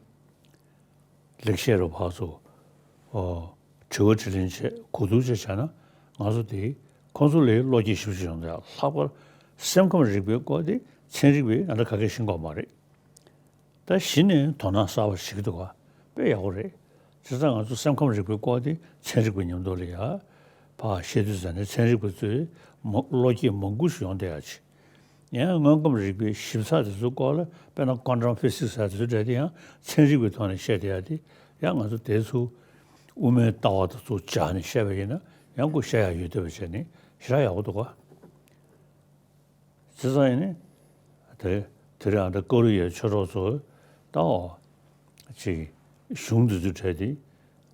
ལེགས་བཤད་རུ་ཕར་ཚུར་དྲི་བ་དྲིས་ལན་བྱས་གོ་བསྡུར་བྱས་བྱས་ན་ང་ཚོ་དེ་ཁོང་ཚོ་ལས་བློ་སྐྱེད་ཞེ་པོ་ཅིག་ཡོང་འདུག་ལྷག་པར་སེམས་ཁམས་རིག་པའི་སྐོར་དེ་ཚན་རིག་པས་ང་ཚོ་ག་གེ་ཤེས་ཀྱི་ཡོད་མ་རེད། ད་གཞི་ནས་དོ་སྣང་གསར་པ་བྱེད་ཀྱི་འདུག་ག་དཔེ་ཡག་པོ་རེད། བྱས་ཙང་ང་ཚོ་སེམས་ཁམས་རིག་པའི་སྐོར་དེ་ཚན་རིག་པ་མཉམ་དུ་ལ་ཡ་ཕར་བཤད་དུས་ཙམ་ནས་ཚན་རིག་པ་ཚོས་མ་བློ་སྐྱེད་མང་པོ་ཞིག་ཡོང་བསྡད་ཡ་ཅིག་ཡང་དངོས་ཁམས་རིག་པའི་ཞིབ་ཚགས་དེ་ཚོའི་སྐོར་ལ་དཔེར་ན་ཀོན་ཊམ་ཕི་སིག་སི་ཟེར་དེ་ཚོའི་གྲས་དེ་ཡང་ཚན་རིག་པའི་ཐོག་ནས་བཤད་བསྡད་ཡ་དེ་ཡང་ང་ཚོ་དེ་ཚོ་དབུ་མའི་ལྟ་བ་དང་ཚོ་སྦྱར་ནས་བཤད་པ་ཡིན་ན་ཡང་ཁོ་བཤད་ཡ་ཡོད་བསྡད་པ་བྱས་ནས་ཞེ་དྲག་ཡག་པོ་འདུག་ག་བྱས་ཙང་ཡིན་ནི། དེ་དེ་རིང་ཨ་ད་ཀོ་རི་ཡའི་ཆོས་གྲོགས་ཚོ་ད་འོ་ཅིག་གཞུང་འདི་ཚོའི་གྲས་དེ་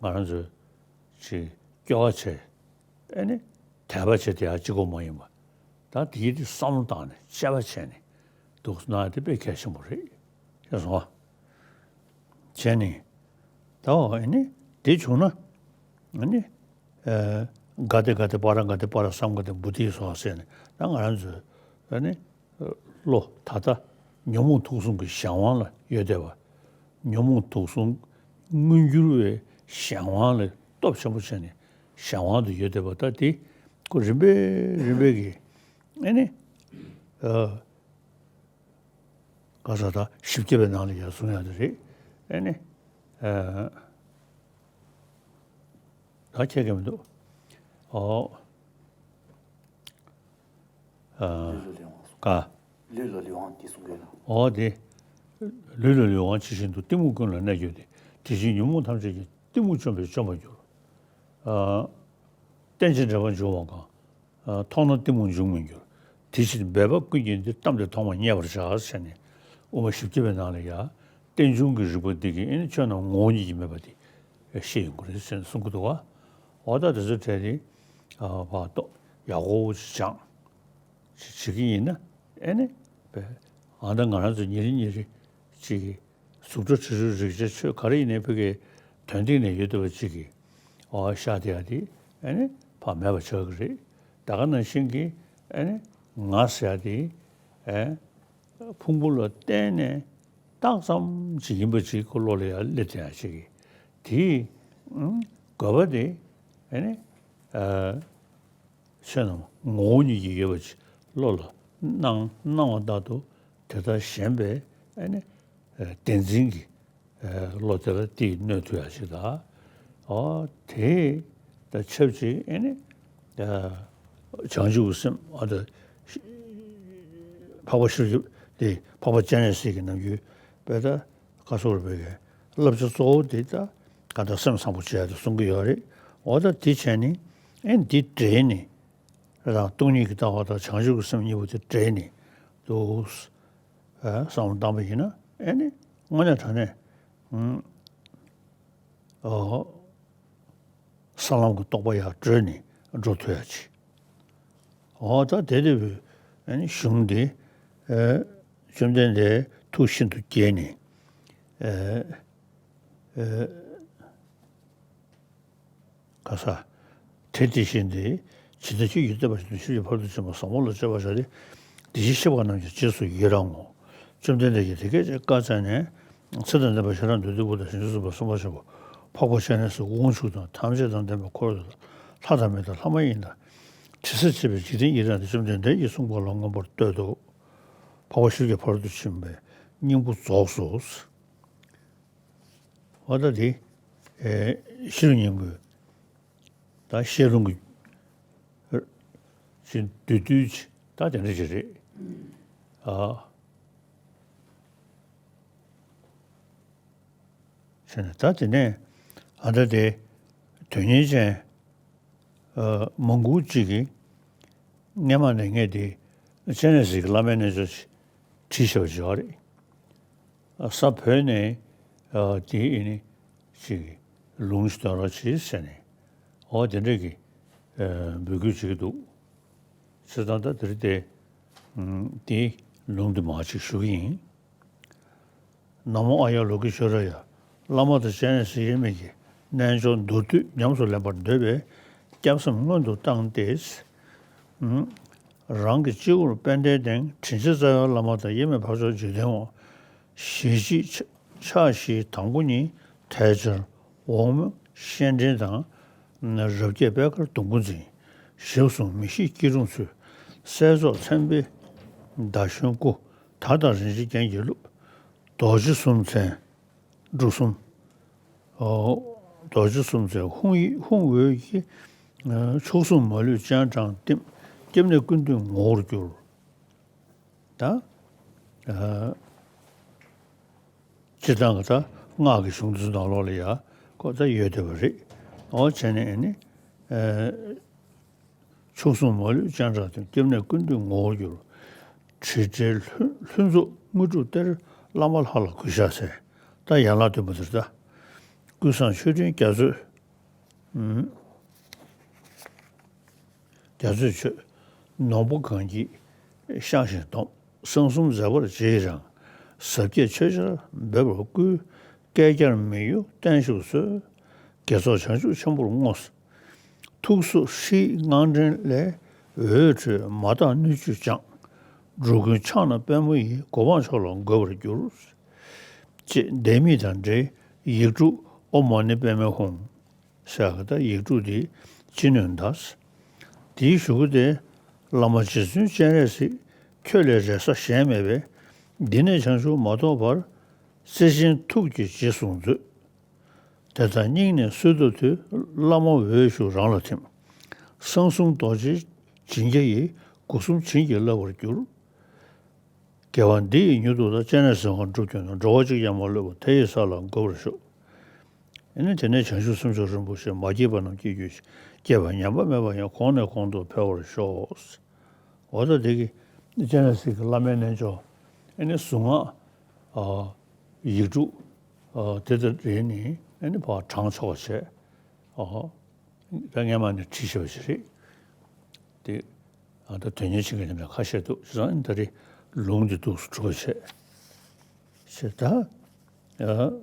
ང་རང་ཚོས་ཅིག་སྐྱོ་བ་བྱས་ཨེ་ནི་དད་པ་བྱས་དེ་ཡང་གཅིག་པོ་མ་ཡིན་པ་ད་དེའི་དེ་བསམ་བློ་བཏང་ནས་དཔྱད་པ་བྱས་ནས་འདུག་སེ་གནང་ཡ་དེ་དཔེ་གལ་ཆེན་པོ་རེད། ཤེས་སོང་ཨ། བྱས་ནས་ད་འོ་ཨེ་ནི་དེ་བྱུང་ན་ཨེ་ནི། ཨ་ག་དེ་ག་དེ་པ་ར་ག་དེ་པ་ར་བསམ་ག་དེ་བུ་དེ་སོགས་ཟེར་ནས་ད་ང་རང་ཚོའི་ཨ་ནི་བློ་ད་ལྟ་ཉོན་མོངས་དུག་གསུམ་གྱི་གཞན་དབང་ལ་ཡོད་བསྡད་པ། ཉོན་མོངས་དུག་གསུམ་མངོན་གྱུར་བའི་གཞན་དབང་ལ་སྟོབས་ཆེན་པོ་བྱས་ནས་གཞན་དབང་དུ་ཡོད་བསྡད་པ་ད་དེ་ཁོ་རིམ་པས་རིམ་པས་ཀྱིས་ཨ་ནི་ཨ། ག་ས་ད་བཞི་བརྒྱ་པའི་ནང་ལ་ཡར་གསུང་ཡག་དེ་རེད། ཨེ་ནི། ཨ། ད་ཁྱེད་ཀྱི་མི་འདུག་ཨོ། ཨ། ལུས་ལ་ལུས་དབང་ག་ལུས་ལ་ལུས་དབང་དེ་གསུང་གི་ཡོད་ན། ཨོ་དེ། ལུས་ལ་ལུས་དབང་ཇི་བཞིན་དུ་གཏི་མུག་ཀུན་ལ་གནས་གྱུར་ཏེ། དེ་བཞིན་ཉོན་མོངས་ཐམས་ཅད་ཀྱི་གཏི་མུག་བཅོམ་པས་བཅོམ་པར་འགྱུར། ཨ། རྟེན་ཅིང་འབྲེལ་པར་འབྱུང་བ་གང་། མཐོང་ན་གཏི་མུག་འབྱུང་མི་འགྱུར། དེ་ཕྱིར་འབད་པ་ཀུན་གྱིས་འདི། གཏམ་དེ་མཐོང་བས་མཉེས་པར་བྱ། ཟེར་ནས་དབུ་མ་བཞི་བརྒྱ་པའི་ནང་ལ་ཡ། རྟེན་འབྱུང་གི་རིགས་པ་འདི་གིས་ཨེ་ནི་ཆོས་རྣམས་ངོ་བོ་ཉིད་ཀྱིས་མེད་པ་དེ་ཤེས་ཡོང་གི་རེད་ཟེར་ནས་གསུང་གི་འདུག་ག་འོ་ད་དེ་ཚོ་གྲས་དེ་ཕར་ཏོག་ཡག་པོ་ཅིག་སྦྱངས་ཅིག་བྱེད་ཀྱི་ཡིན་ན་ཨེ་ནི་བས་ཨ་ད་ང་རང་ཚོ་ཉིན་རེ་ཉིན་རེ་ཅིག་གཟུགས་སྒྲ་དྲི་རོ་རེག་བྱ་ཆོས་ག་རེ་ཡིན་ནའི་ཕ་གིའི་དོན་སྟེང་ནས་ཡོད་བསྡད་པ་ཅིག་གིས་ཨོ་ཤ་དེ་ཡ་དེ་ཨེ་ནི་ཕར་མེད་པ་ཆགས་ཀྱི་རེད། ད་ག་ནང་བཞིན་གྱི་ཨེ་ནི་ང་ཟེར་ཡ་དེ་ཨེ་ཕུང་པོ་ལ་བརྟེན་ནས་རྟགས་ཙམ་ཅིག་ཡིན་པ་ཅིག་ཁོ་བློ་ལ་ཡ་སླེབས་བསྡད་ཡ་ཅིག་གིས་དེའི་དགོས་པ་དེ་ཨེ་ནི་ཨ། ཆོས་རྣམས་ངོ་བོ་ཉིད་ཀྱིས་ཡོད་པ་ཅིག་བློ་ལ་སྣང་སྣང་བ་ལྟར་དུ་དེ་ལྟར་ཞེན་པས་ཨ་ནི་བདེན་འཛིན་གྱི་བློ་དེ་ལ་དེས་གནོད་ཐུབ་ཡ་ཞིག་དང་། ཨོ་དེ་དང་ཆབས་ཅིག་ཨ་ནི་བྱང་ཆུབ་ཀྱི་སེམས་ཨ་ད་འཕགས་པ་ཤཱཀྱ་དེ་འཕགས་པ་སྤྱན་རས་གཟིགས་ཀྱི་ནམ་རྒྱུན་དཔེ་ད། བཀའ་ཟུར་བའི་བསླབ་བྱ་གཙོ་བོ་དེ་ད་ག་ད་སེམས་བཟང་པོ་བྱེད་ཡ་དེ་གསུང་གི་ཡོད་རེད། འོ་ད་དེ་བྱས་ནས་ཨེ་འདི་འདྲེས་ནས་རང་སྟོང་ཉིད་ཀྱི་ལྟ་བ་དང་བྱང་ཆུབ་ཀྱི་སེམས་གཉིས་པོ་དེ་འདྲེས་ནས་འདུག་ཨ་བསམ་བློ་བཏང་པ་ཡིན་ན་ཨེ་ནི་དངོས་གནས་དྲང་གནས་ཨ། ས་ལམ་གྱི་རྟོགས་པ་ཡར་བགྲོད་ནས་འགྲོ་ཐུབ་ཡ་ཅིག་འོ་ད་དེ་དེ་བས་གཞུང་འདི་བཅོམ་ལྡན་འདས་ཐུགས་ཤིན་ཏུ་དགྱེས་ནས་ག་ས་དེ་དེ་བཞིན་ཏེ་ཇི་ལྟར་ཆོས་ཀྱི་བསྟན་པ་བཞིན་དུ་ཆོས་ཀྱི་ཕ་རོལ་ཏུ་ཕྱིན་པ་ཟབ་མོ་ལ་སྤྱད་པར་བྱ་སྟེ། དེ་བཞིན་གཤེགས་པ་རྣམས་ཀྱང་རྗེས་སུ་ཡི་རང་ངོ་། བཅོམ་ལྡན་འདས་ཀྱིས་དེ་སྐད་ཅེས་བཀའ་སྩལ་ནས། ཚེ་དང་ལྡན་པ་ཤེས་རབ་མདོར་བསྡུས་པ་དང་། བྱང་ཆུབ་སེམས་དཔའ་སེམས་དཔའ་ཆེན་པོ་འཕགས་པ་སྤྱན་རས་གཟིགས་དབང་ཕྱུག་དང་། ཐམས་ཅད་དང་ལྡན་པའི་འཁོར་དུ་ལྷ་དང་མི་དང་ལྷ་མ་ཡིན་དང་། དྲི་ཟར་བཅས་པའི་འཇིག་རྟེན་ཡི་རངས་ཏེ། བཅོམ་ལྡན་འདས་ཀྱིས་གསུངས་པ་ལ་མངོན་པར་བསྟོད་དོ། འཕགས་པ་ཤཱཀྱ་ཕ་རོལ་ཏུ་ཕྱིན་པའི་སྙིང་པོ་རྫོགས་སོ། འོ་ད་དེ་ཨེ་ཤེས་རབ་སྙིང་པོའི་ད་བཤད་ལུང་གི་ཅིག་བསྡུས་བསྡུས་ཅིག་ད་དེ་འདྲ་ཅིག་རེད། ཨ། བྱས་ནས་ད་དེ་ནས་ཨ་ད་དེ་དོན་གཉེར་ཅན་ཨ་མང་པོ་ཅིག་གིས་སྔས་མ་ནས་ངས་དེ་སྤྱན་རས་གཟིགས་ཀྱི་བླ་མའི་རྣལ་འབྱོར་ཅིག་བྲིས་བཞག་པ་ཅིག་ཡོད་རེད། ས་བོད་ནས་ཨ་དེ་ཨེ་ནི་ཅིག་ལུང་ཞིག་འདོན་རོགས་གྱིས་ཟེར་ནས་འོ་དེ་འདྲ་གི་ཨ་འབོད་སྐུལ་བྱེད་ཀྱི་འདུག་བྱས་ཙང་ད་དེ་རིང་དེ་དེ་ལུང་དེ་མར་ཅིག་ཞུ་གི་ཡིན། ན་མོ་ཨཱརྱ་ལོ་ཀེ་ཤྭ་རཱ་ཡ། བླ་མ་དང་སྤྱན་རས་གཟིགས་དབྱེར་མེད་ཀྱི་རྣལ་འབྱོར་མདོར་བསྡུས་ཉམས་སུ་ལེན་པར་འདོད་པས་སྐྱབས་སེམས་སྔོན་དུ་བཏང་སྟེ། ཨུམ། རང་གི་སྤྱི་བོར་པད་ཟླའི་སྟེང་དྲིན་ཅན་རྩ་བའི་བླ་མ་དང་། དབྱེར་མེད་འཕགས་མཆོག་འཇིག་རྟེན་དབང་། ཞལ་གཅིག་ཕྱག་ཕྱག་བཞིའི་དང་པོ་ཉིད། ཐལ་སྦྱར་འོག་མོ་སྤྱན་འདྲེན་དང་། རབ་རྒྱས་པད་དཀར་ཟླུམ་པོ་འཛིན། ཞབས་ཟུང་མི་ཤིགས་སྐྱིལ་ཀྲུང་ཚུལ། སྲས་མཆོག་མཚན་དཔལ་ཟླ་གཞོན་སྐུ། དར་དང་རིན་ཆེན་རྒྱན་གྱིས་བཀླུབས། རྡོ་རྗེ་གསུམ་མཚན་འབྲུ་གསུམ། ཨོ། རྡོ་རྗེ་གསུམ་མཚན་ཧཱུྃ་ཡིག་ཧཱུྃ་འོད་ཀྱིས། ཨ། མཆོག་ཟུང་མ་ལུས་སྤྱན་དྲངས་བསྟིམ། སྐྱབས་གནས་ཀུན་འདུས་ངོ་བོར་གྱུར། ད། ཨ། སྤྱིར་བཏང་གི་ད་སྔགས་ཀྱི་གཞུང་འདི་ཚོ་ནང་ལོགས་ལ་ཡ་ཁོ་ད་ཡོད་བསྡད་པ་རེད། ཨོ་བྱས་ནས་ཨ་ནི། ཨ། མཆོག་ཟུང་མ་ལུས་སྤྱན་དྲངས་བསྟིམ། སྐྱབས་གནས་ཀུན་འདུས་ངོ་བོར་གྱུར། དྲི་བྲལ་ལྷུན་ལྷུན་རྫོགས་དངོས་གྲུབ་སྟེར། བླ་མ་ལྷ་ལ་གུས་ཕྱག་འཚལ། ད་ཡན་ལག་བདུན་པོ་འདིར་ད། ཀུན་བཟང་མཆོད་སྤྲིན་རྒྱ་མཚོས། ཨུམ། རྒྱ་མཚོས་མཆོད། ནོར་བུ་གང་བགྱིས་ཤངས་ཤིང་སྡོམ། གསང་གསུམ་མཛད་པར་རྗེས་ཡི་རང་། ཟབ་རྒྱས་ཆོས་ཆར་འབེབས་པར་བསྐུལ། བསྐལ་བརྒྱར་མི་གཡོ་བརྟན་བཞུགས་གསོལ། དགེ་ཚོགས་བྱང་ཆུབ་ཆེན་པོར་བསྔོ། ཐུགས་སྲོག་ཧྲཱིཿའི་དངངས་སྐྲན་ལས། འོད་འཕྲོས་མ་དག་སྣོད་བཅུད་སྦྱངས། འགྲོ་ཀུན་ཕྱག་ན་པདྨོ་ཡི། གོ་འཕང་མཆོག་ལ་འགོད་པར་འགྱུར། ཅེས་ལྡེ་མིག་དང་འབྲེལ་ཡིག་དྲུག་ཨོཾ་མ་ཎི་པདྨེ་ཧཱུྃ། ཟེར་ག་ད་ཡིག་དྲུག་འདི་ཅི་ནུས་གདའ། དེའི་གཞུག་གུ་དེ། བླ་མ་རྗེ་བཙུན་སྤྱན་རས་གཟིགས། ཁྱོད་ལས་རེ་ས་གཞན་མེད་པས། འདི་ནས་བྱང་ཆུབ་མ་ཐོབ་བར། བརྩེ་ཆེན་ཐུགས་ཀྱིས་རྗེས་བཟུང་མཛོད། དེ་ལྟར་སྙིང་ནས་གསོལ་བཏབ་དུས། བླ་མ་འོད་ཞུ་རང་ལ་ཐིམ། གསང་གསུམ་རྡོ་རྗེ་བྱིན་རྒྱ་ཡིས། སྒོ་གསུམ་བྱིན་གྱིས་བརླབ་པར་འགྱུར། དགེ་བ་འདི་ཡིས་མྱུར་དུ་ད། སྤྱན་རས་གཟིགས་དབང་སྒྲུབ་ཀྱི་ནོར། འགྲོ་བ་གཅིག་ཀྱང་མ་ལུས་པ། དེ་ཡི་ས་ལ་འགོད་པར་ཤོག། ཨ་ནི་དེ་ནས་བྱང་ཆུབ་སེམས་མཆོག་རིན་པོ་ཆེ། མ་སྐྱེས་པ་རྣམས་སྐྱེ་གྱུར་ཅིག། སྐྱེས་པ་ཉམས་པ་མེད་པ་ཡང་། གོང་ནས་གོང་དུ་འཕེལ་བར་ཤོག། འོ་ད་དེ་གི་སྤྱན་རས་གཟིགས་ཀྱི་བླ་མའི་རྣལ་འབྱོར། ཨ་ནི་གཟུངས་སྔགས། ཨ། ཡིག་དྲུག། ཨ། དེ་ལྟར་རེ་ནི་ཨ་ནི་ཕར་བགྲང་ཆོག་པ་བྱས། ཨ། ད་སྔས་མ་ནས་བྲིས་བཞག་པ་ཞིག་རེད། དེ། ཨ། ད་དོན་གཉེར་བྱེད་མཁན་དེ་འདྲ་ཁ་ཤས་འདུག། བྱས་ཙང་ད་རེས་ལུང་དེ་འདུག་སེ་གྲུབ་པ་བྱས། བྱས་ད། ཨ།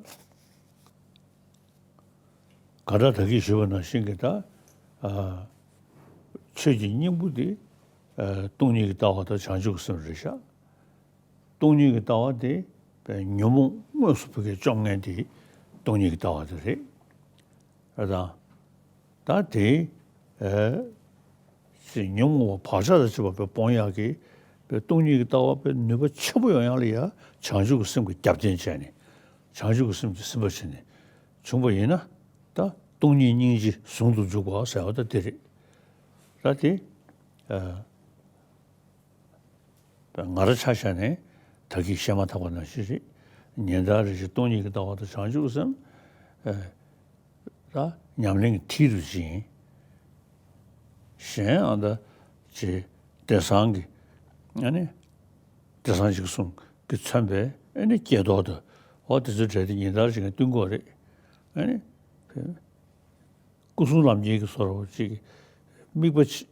ག་ད་ད་གིན་ཞུས་པ་ནང་བཞིན་གྱི་ད། ཨ། ཆོས་ཀྱི་སྙིང་པོ་དེ། ཨ། སྟོང་ཉིད་ཀྱི་ལྟ་བ་དང་བྱང་ཆུབ་ཀྱི་སེམས་རེད་ཤག། སྟོང་ཉིད་ཀྱི་ལྟ་བ་དེ་ཉོན་མོངས་དངོས་སུ་བུ་གའི་བཅོམ་མཁན་དེ་སྟོང་ཉིད་ཀྱི་ལྟ་བ་དེ་རེད། ཨ། ད་ད་དེ། ཨ། ཅིག་ཉོན་མོངས་པ་བག་ཆགས་དང་བཅས་པ་དཔེ་སྤོང་ཡག་གི་དཔེ་སྟོང་ཉིད་ཀྱི་ལྟ་བ་དཔེ་ནུས་པ་ཆེན་པོ་ཡོང་ཡག་ལ་ཡ་བྱང་ཆུབ་ཀྱི་སེམས་ཀྱིས་རྒྱབ་རྟེན་བྱས་ནས། བྱང་ཆུབ་ཀྱི་སེམས་ཀྱིས་ཟིན་པར་བྱས་ནས་བྱུང་བ་ཡིན་ན། ད་སྟོང་ཉིད་སྙིང་རྗེ་ཟུང་དུ་འཇུག་པ་ཟེར་བ་ད་དེ་རེད། ད་དེ། ཨ། ང་རང་ཆ་བཞག་ནས་ད་གིན་བཤད་མ་ཐག་པ་ནང་བཞིན་རེད། ཉན་ཐོས་རེ་ཞིག་སྟོང་ཉིད་ཀྱི་ལྟ་བ་དང་བྱང་ཆུབ་སེམས། ཨ། ད་ཉམས་ལེན་གྱི་མཐིལ་དུ་ཕྱིན། གཞན་ཨ་ད་ཅེ་བདེ་གསང་གི། ཨ་ནི་བདེ་གསང་བཞི་གསུམ་གྱིས་མཚོན་པའི་ཨ་ནི་ཀྱེ་རྡོར་དང་། འོ་དེ་ཚོའི་གྲས་དེ་ཉན་ཐོས་རེ་ཞིག་གི་སྟོན་གོ་རེད། ཨ་ནི། སྐུ་གསུམ་ལམ་ཁྱེར་གྱི་བཟོ་འདྲ་ཅིག། དམིགས་པ་ཇི་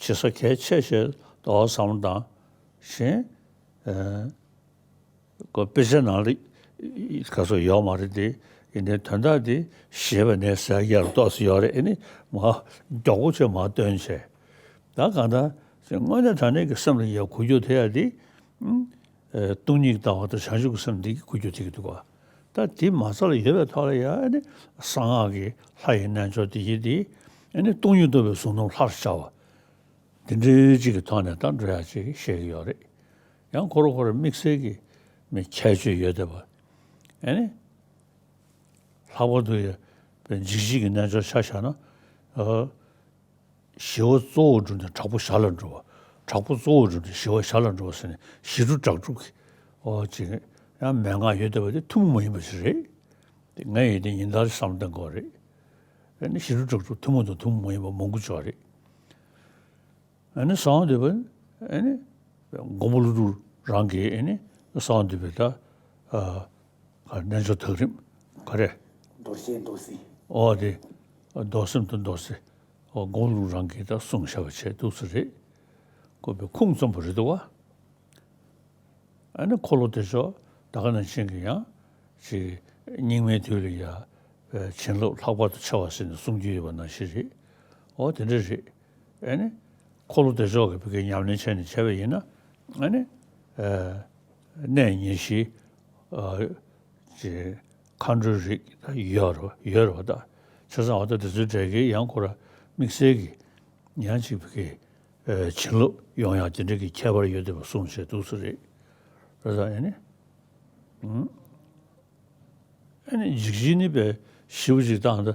ཇི་ས་གལ་ཆེ་ཞེས་ཏོག་ཙམ་དང་། གཞན། ཨ། ཁོ་དཔེ་ཆ་ནང་ལ་ག་ཚོད་ཡོད་མ་རེད་དེ། ཡིན་ནའི་དོན་དག་དེ་ཞེས་པ་ནས་ཟེར་ཡར་ཏོག་ཙམ་ཡོད་རེད། ཨ་ནི་མ་མགྱོགས་པོ་བྱས་མར་སྟོན་བྱས། ད་གང་ལྟར་དངོས་གནས་དྲང་གནས་ཀྱི་སེམས་ལ་ཡར་འགུལ་སྐྱོད་ཐེབས་ཡ་དེ། ཨ། སྟོང་ཉིད་ལྟ་བ་དང་བྱང་ཆུབ་ཀྱི་སེམས་འདི་གིས་འགུལ་སྐྱོད་ཐེབས་ཀྱི་འདུག་ག། ད་དེ་མ་རྩ་ལ་ཡོད་པའི་ཐོག་ལ་ཡང་ཨ་ནི་གསང་སྔགས་ཀྱི་ལྷ་ཡི་རྣལ་འབྱོར་དེ་ཡིན་ཏེ། ཨ་ནི་སྟོང་ཉིད་རྟོགས་པའི་གཟུངས་རྣམས་ལྷར་ཤར་བ། དེ་འདྲའི་ཅིག་གི་ཐོག་ནས་ད་འགྲོ་ཡག་ཅིག་བཤད་ཀྱི་ཡོད་རེད། ཡང་ཁོ་རང་ཁོ་རང་དམིགས་བསལ་གྱི་མི་ཁྱད་ཆོས་ཡོད་བསྡད་པ། ཨ་ནི་ལྷག་པར་དུ་ཡང་འཇིགས་བྱེད་ཀྱི་རྣལ་འབྱོར་ཆ་བཞག་ན། ཨ། ཞི་བ་གཙོ་བོར་གྱུར་ནས་དྲག་པོ་ཞར་ལ་འགྲོ་བ། དྲག་པོ་གཙོ་བོར་གྱུར་ནས་ཞི་བ་ཞར་ལ་འགྲོ་བ་ཟེར་ནས་ཞི་ཁྲོ་དྲག་སྒྲུབ་ཀྱི། འོ་ཅིག་ཡང་མན་ངག་ཡོད་བསྡད་པ་དེ་ཐུན་མོང་མ་ཡིན་པ་ཞིག་རེད། དེ་ངས་ཡིན་དེ་ཉིན་ལྟར་བསམ་བློ་གཏོང་དགོས་རེད། ཨ་ནི་ཞི་ཁྲོ་དྲག་སྒྲུབ་ཐུན་མོང་དང་ཐུན་མོང་མ་ཡིན་པ་མང་པོ་ཅིག་ཡོད་རེད། ཨ་ནི་གསང་བ་འདུས་པ། ཨ་ནི་མགོན་པོ་ཀླུ་སྒྲུབ་རང་གིས་ཨ་ནི་གསང་བ་འདུས་པའི་ད། ཨ། ག་རྣལ་འབྱོར་ཐག་རིང་། ག་རེ། རྡོ་རྗེ་རྡོ་གསེར། ཨོ་དེ། རྡོར་སེམས་དང་རྡོར་གསེར། ཨོ་མགོན་པོ་ཀླུ་སྒྲུབ་རང་གིས་ད་གསུངས་བཞག་པ་བྱས་འདུག་སེ་རེད། ཁོ་པའི་ཁུངས་བཙུན་པོ་རེད་འདུག་བ། ཨ་ནི་འཁོར་ལོ་བདེ་མཆོག་ད་ག་ནང་བཞིན་གྱི་ཡང་ཅིག་སྙིགས་མའི་དུས་ལ་ཡ་བྱིན་རླབས་ལྷག་པར་དུ་ཆེ་བ་ཟེར་ནས་གསུང་རྒྱུ་ཡོད་པ་ནང་བཞིན་རེད། ཨོ་དེ་འདྲ་རེད། ཨ་ནི་ འཁོར་ལོ་བདེ་མཆོག་གི་བོད་སྐད་ཉམས་ལེན་བྱས་ནས་བྱས་པ་ཡིན་ན། ཨ་ནི་ཨ་གནས་ཉེར་བཞི། ཨ་ཅེ་མཁའ་འགྲོའི་རིགས་ད་ཡོད་རེད་ཡོད་རེད་བ། ད་བྱས་ཙང་འོ་ད་དེ་ཚོའི་གྲས་ཀྱི་ཡང་ཁོ་ར་དམིགས་བསལ་གྱི་ཡང་ཅིག་བོད་སྐད་ཨ་བྱིན་རླབས་ཡོང་ཡག་དེ་འདྲ་གི་ཁྱད་པར་ཡོད་བསྡད་པ་གསུངས་བྱས་འདུག་ས་རེད། རེད་ད་ཨ་ནི། ཨ་ནི་འཇིགས་བྱེད་ནི་པའི་ཞེ་པོ་ཅིག་བཏང་ད།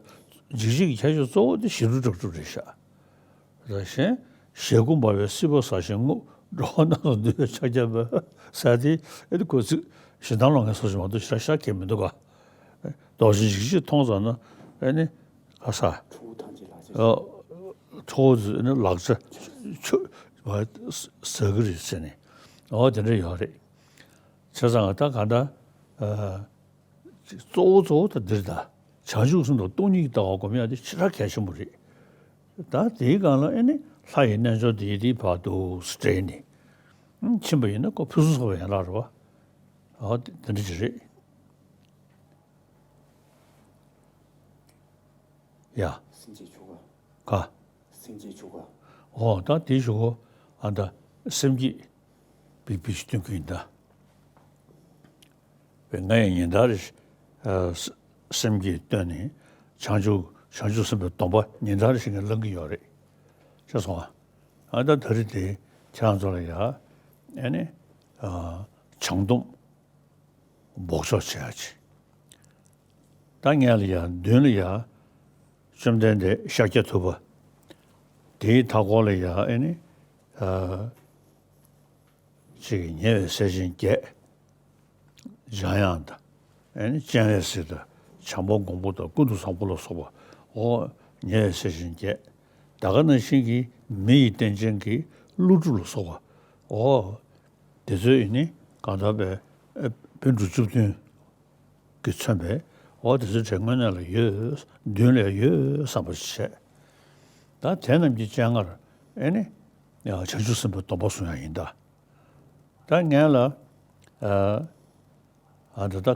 འཇིགས་བྱེད་ཀྱི་ཁྱད་ཆོས་གཙོ་བོ་དེ་ཞི་ཁྲོ་ཀྲག་ཀྲོ་རེད་ཤག་ད་གཞན་ཞེ་དགུ་འབར་བའི་སྲིད་པ་ཟ་ཞིང་ངུ། འགྲོ་བ་རྣམས་ལ་འདུད་པའི་ཕྱག་རྒྱ་འབོད་ཟེར་དེ། ཨེ་དེ་ཁོ་ཚིག་ཞེ་སྡང་ལོག་ངན་སོགས་ཤིག་མ་གཏོགས་ཞེ་དྲག་ཤག་གི་མི་འདུག་ག། མདོག་ཅན་འཇིགས་བྱེད་མཐོང་ཙམ་ན་ཨེ་ནི་ག་ས། ཁྲོ་བོ་ཐམས་ཅད་ལག་ཆ། ཨ་ཁྲོ་བོ་ཚོས་ནི་ལག་ཆ་ཆུ་མ་ཟ་གི་རེད་ཟེར་ནས། འོ་དེ་འདྲ་ཡོད་རེད། བྱས་ཙང་ད་ག་ད། ཨ་གཙོ་བོ་གཙོ་བོ་ད་འདིར་ད་བྱང་ཆུབ་སེམས་དང་སྟོང་ཉིད་ཀྱི་ལྟ་བ་སྒོམ་ཡག་དེ་ཞེ་དྲག་གལ་ཆེན་པོ་རེད། ད་དེའི་སྒང་ལ་ཨེ་ནི་ལྷ་ཡི་རྣལ་འབྱོར་དེ་ཡི་དེའི་བར་དུ་སྤྲད་ནས་ཕྱིན་པ་ཡིན་ན་ཁོ་ཕུན་སུམ་ཚོགས་པའི་ཡན་ལག་རེད་བ། འོ་དེ་འདྲ་ཅིག་རེད། ཡ། སེམས་བསྐྱེད་ཆོ་ག་ག་སེམས་བསྐྱེད་ཆོ་ག་འོ་ད་དེའི་གཞུག་གུ་ཨ་ད་སེམས་བསྐྱེད་བི་བི་ཞིག་སྟོན་གྱི་ཡིན་ད། བས་ང་ཡང་ཉིན་ལྟར་རེ་ཨ་སེམས་བསྐྱེད་བཏོན་ནས་བྱང་ཆུབ་བྱང་ཆུབ་སེམས་དཔའི་སྡོམ་པ་ཉིན་ལྟར་རེ་བཞིན་གྱི་བླང་གི་ཡོད་རེད། ཅེས་སོང་ཨ་ད་ད་རེས་དེ་ཁྱེད་རང་ཚོ་ལ་ཡ་ཨ་ནི་ཨ་བྱང་སྡོམ་འབོགས་ཆོག་བྱེད་ཡ་ཅིག་ད་ངས་ལ་ཡ་མདུན་ལ་ཡ་བཅོམ་ལྡན་འདས་ཤཱཀྱ་ཐུབ་པ། དེའི་མཐའ་སྐོར་ལ་ཡ་ཨེ་ནི་ཨ་ཅིག་ཉེ་བའི་སྲས་ཆེན་བརྒྱད། འཇམ་དབྱངས་དང་། ཨེ་ནི་སྤྱན་རས་གཟིགས་དང་བྱམས་པ་མགོན་པོ་དང་ཀུན་ཏུ་བཟང་པོ་ལ་སོགས་པ། འོ་ཉེ་བའི་སྲས་ཆེན་བརྒྱད། ད་ག་ནང་བཞིན་གྱི་མི་ཡི་རྟེན་ཅན་གྱི་ཀླུ་སྒྲུབ་ལ་སོགས་པ། འོ། དེ་ཚོའི་ནི་གང་ལྟར་བའི་ཨེ་པཎ་གྲུབ་བཅུ་བདུན་གྱིས་མཚོན་པའི་འོ་དེ་ཚོའི་གྲས་དངོས་གནས་ལ་ཡོད། མདུན་ལ་ཡོད་བསམ་པ་བྱས། ད་དེ་རྣམས་ཀྱི་སྤྱན་སྔར་ཨེ་ནི་ཡང་བྱང་ཆུབ་སེམས་དཔའི་སྡོམ་པ་བཟུང་ཡ་ཡིན་ད། ད་ངས་ལ་ཨ་ཨ་འདི་ད་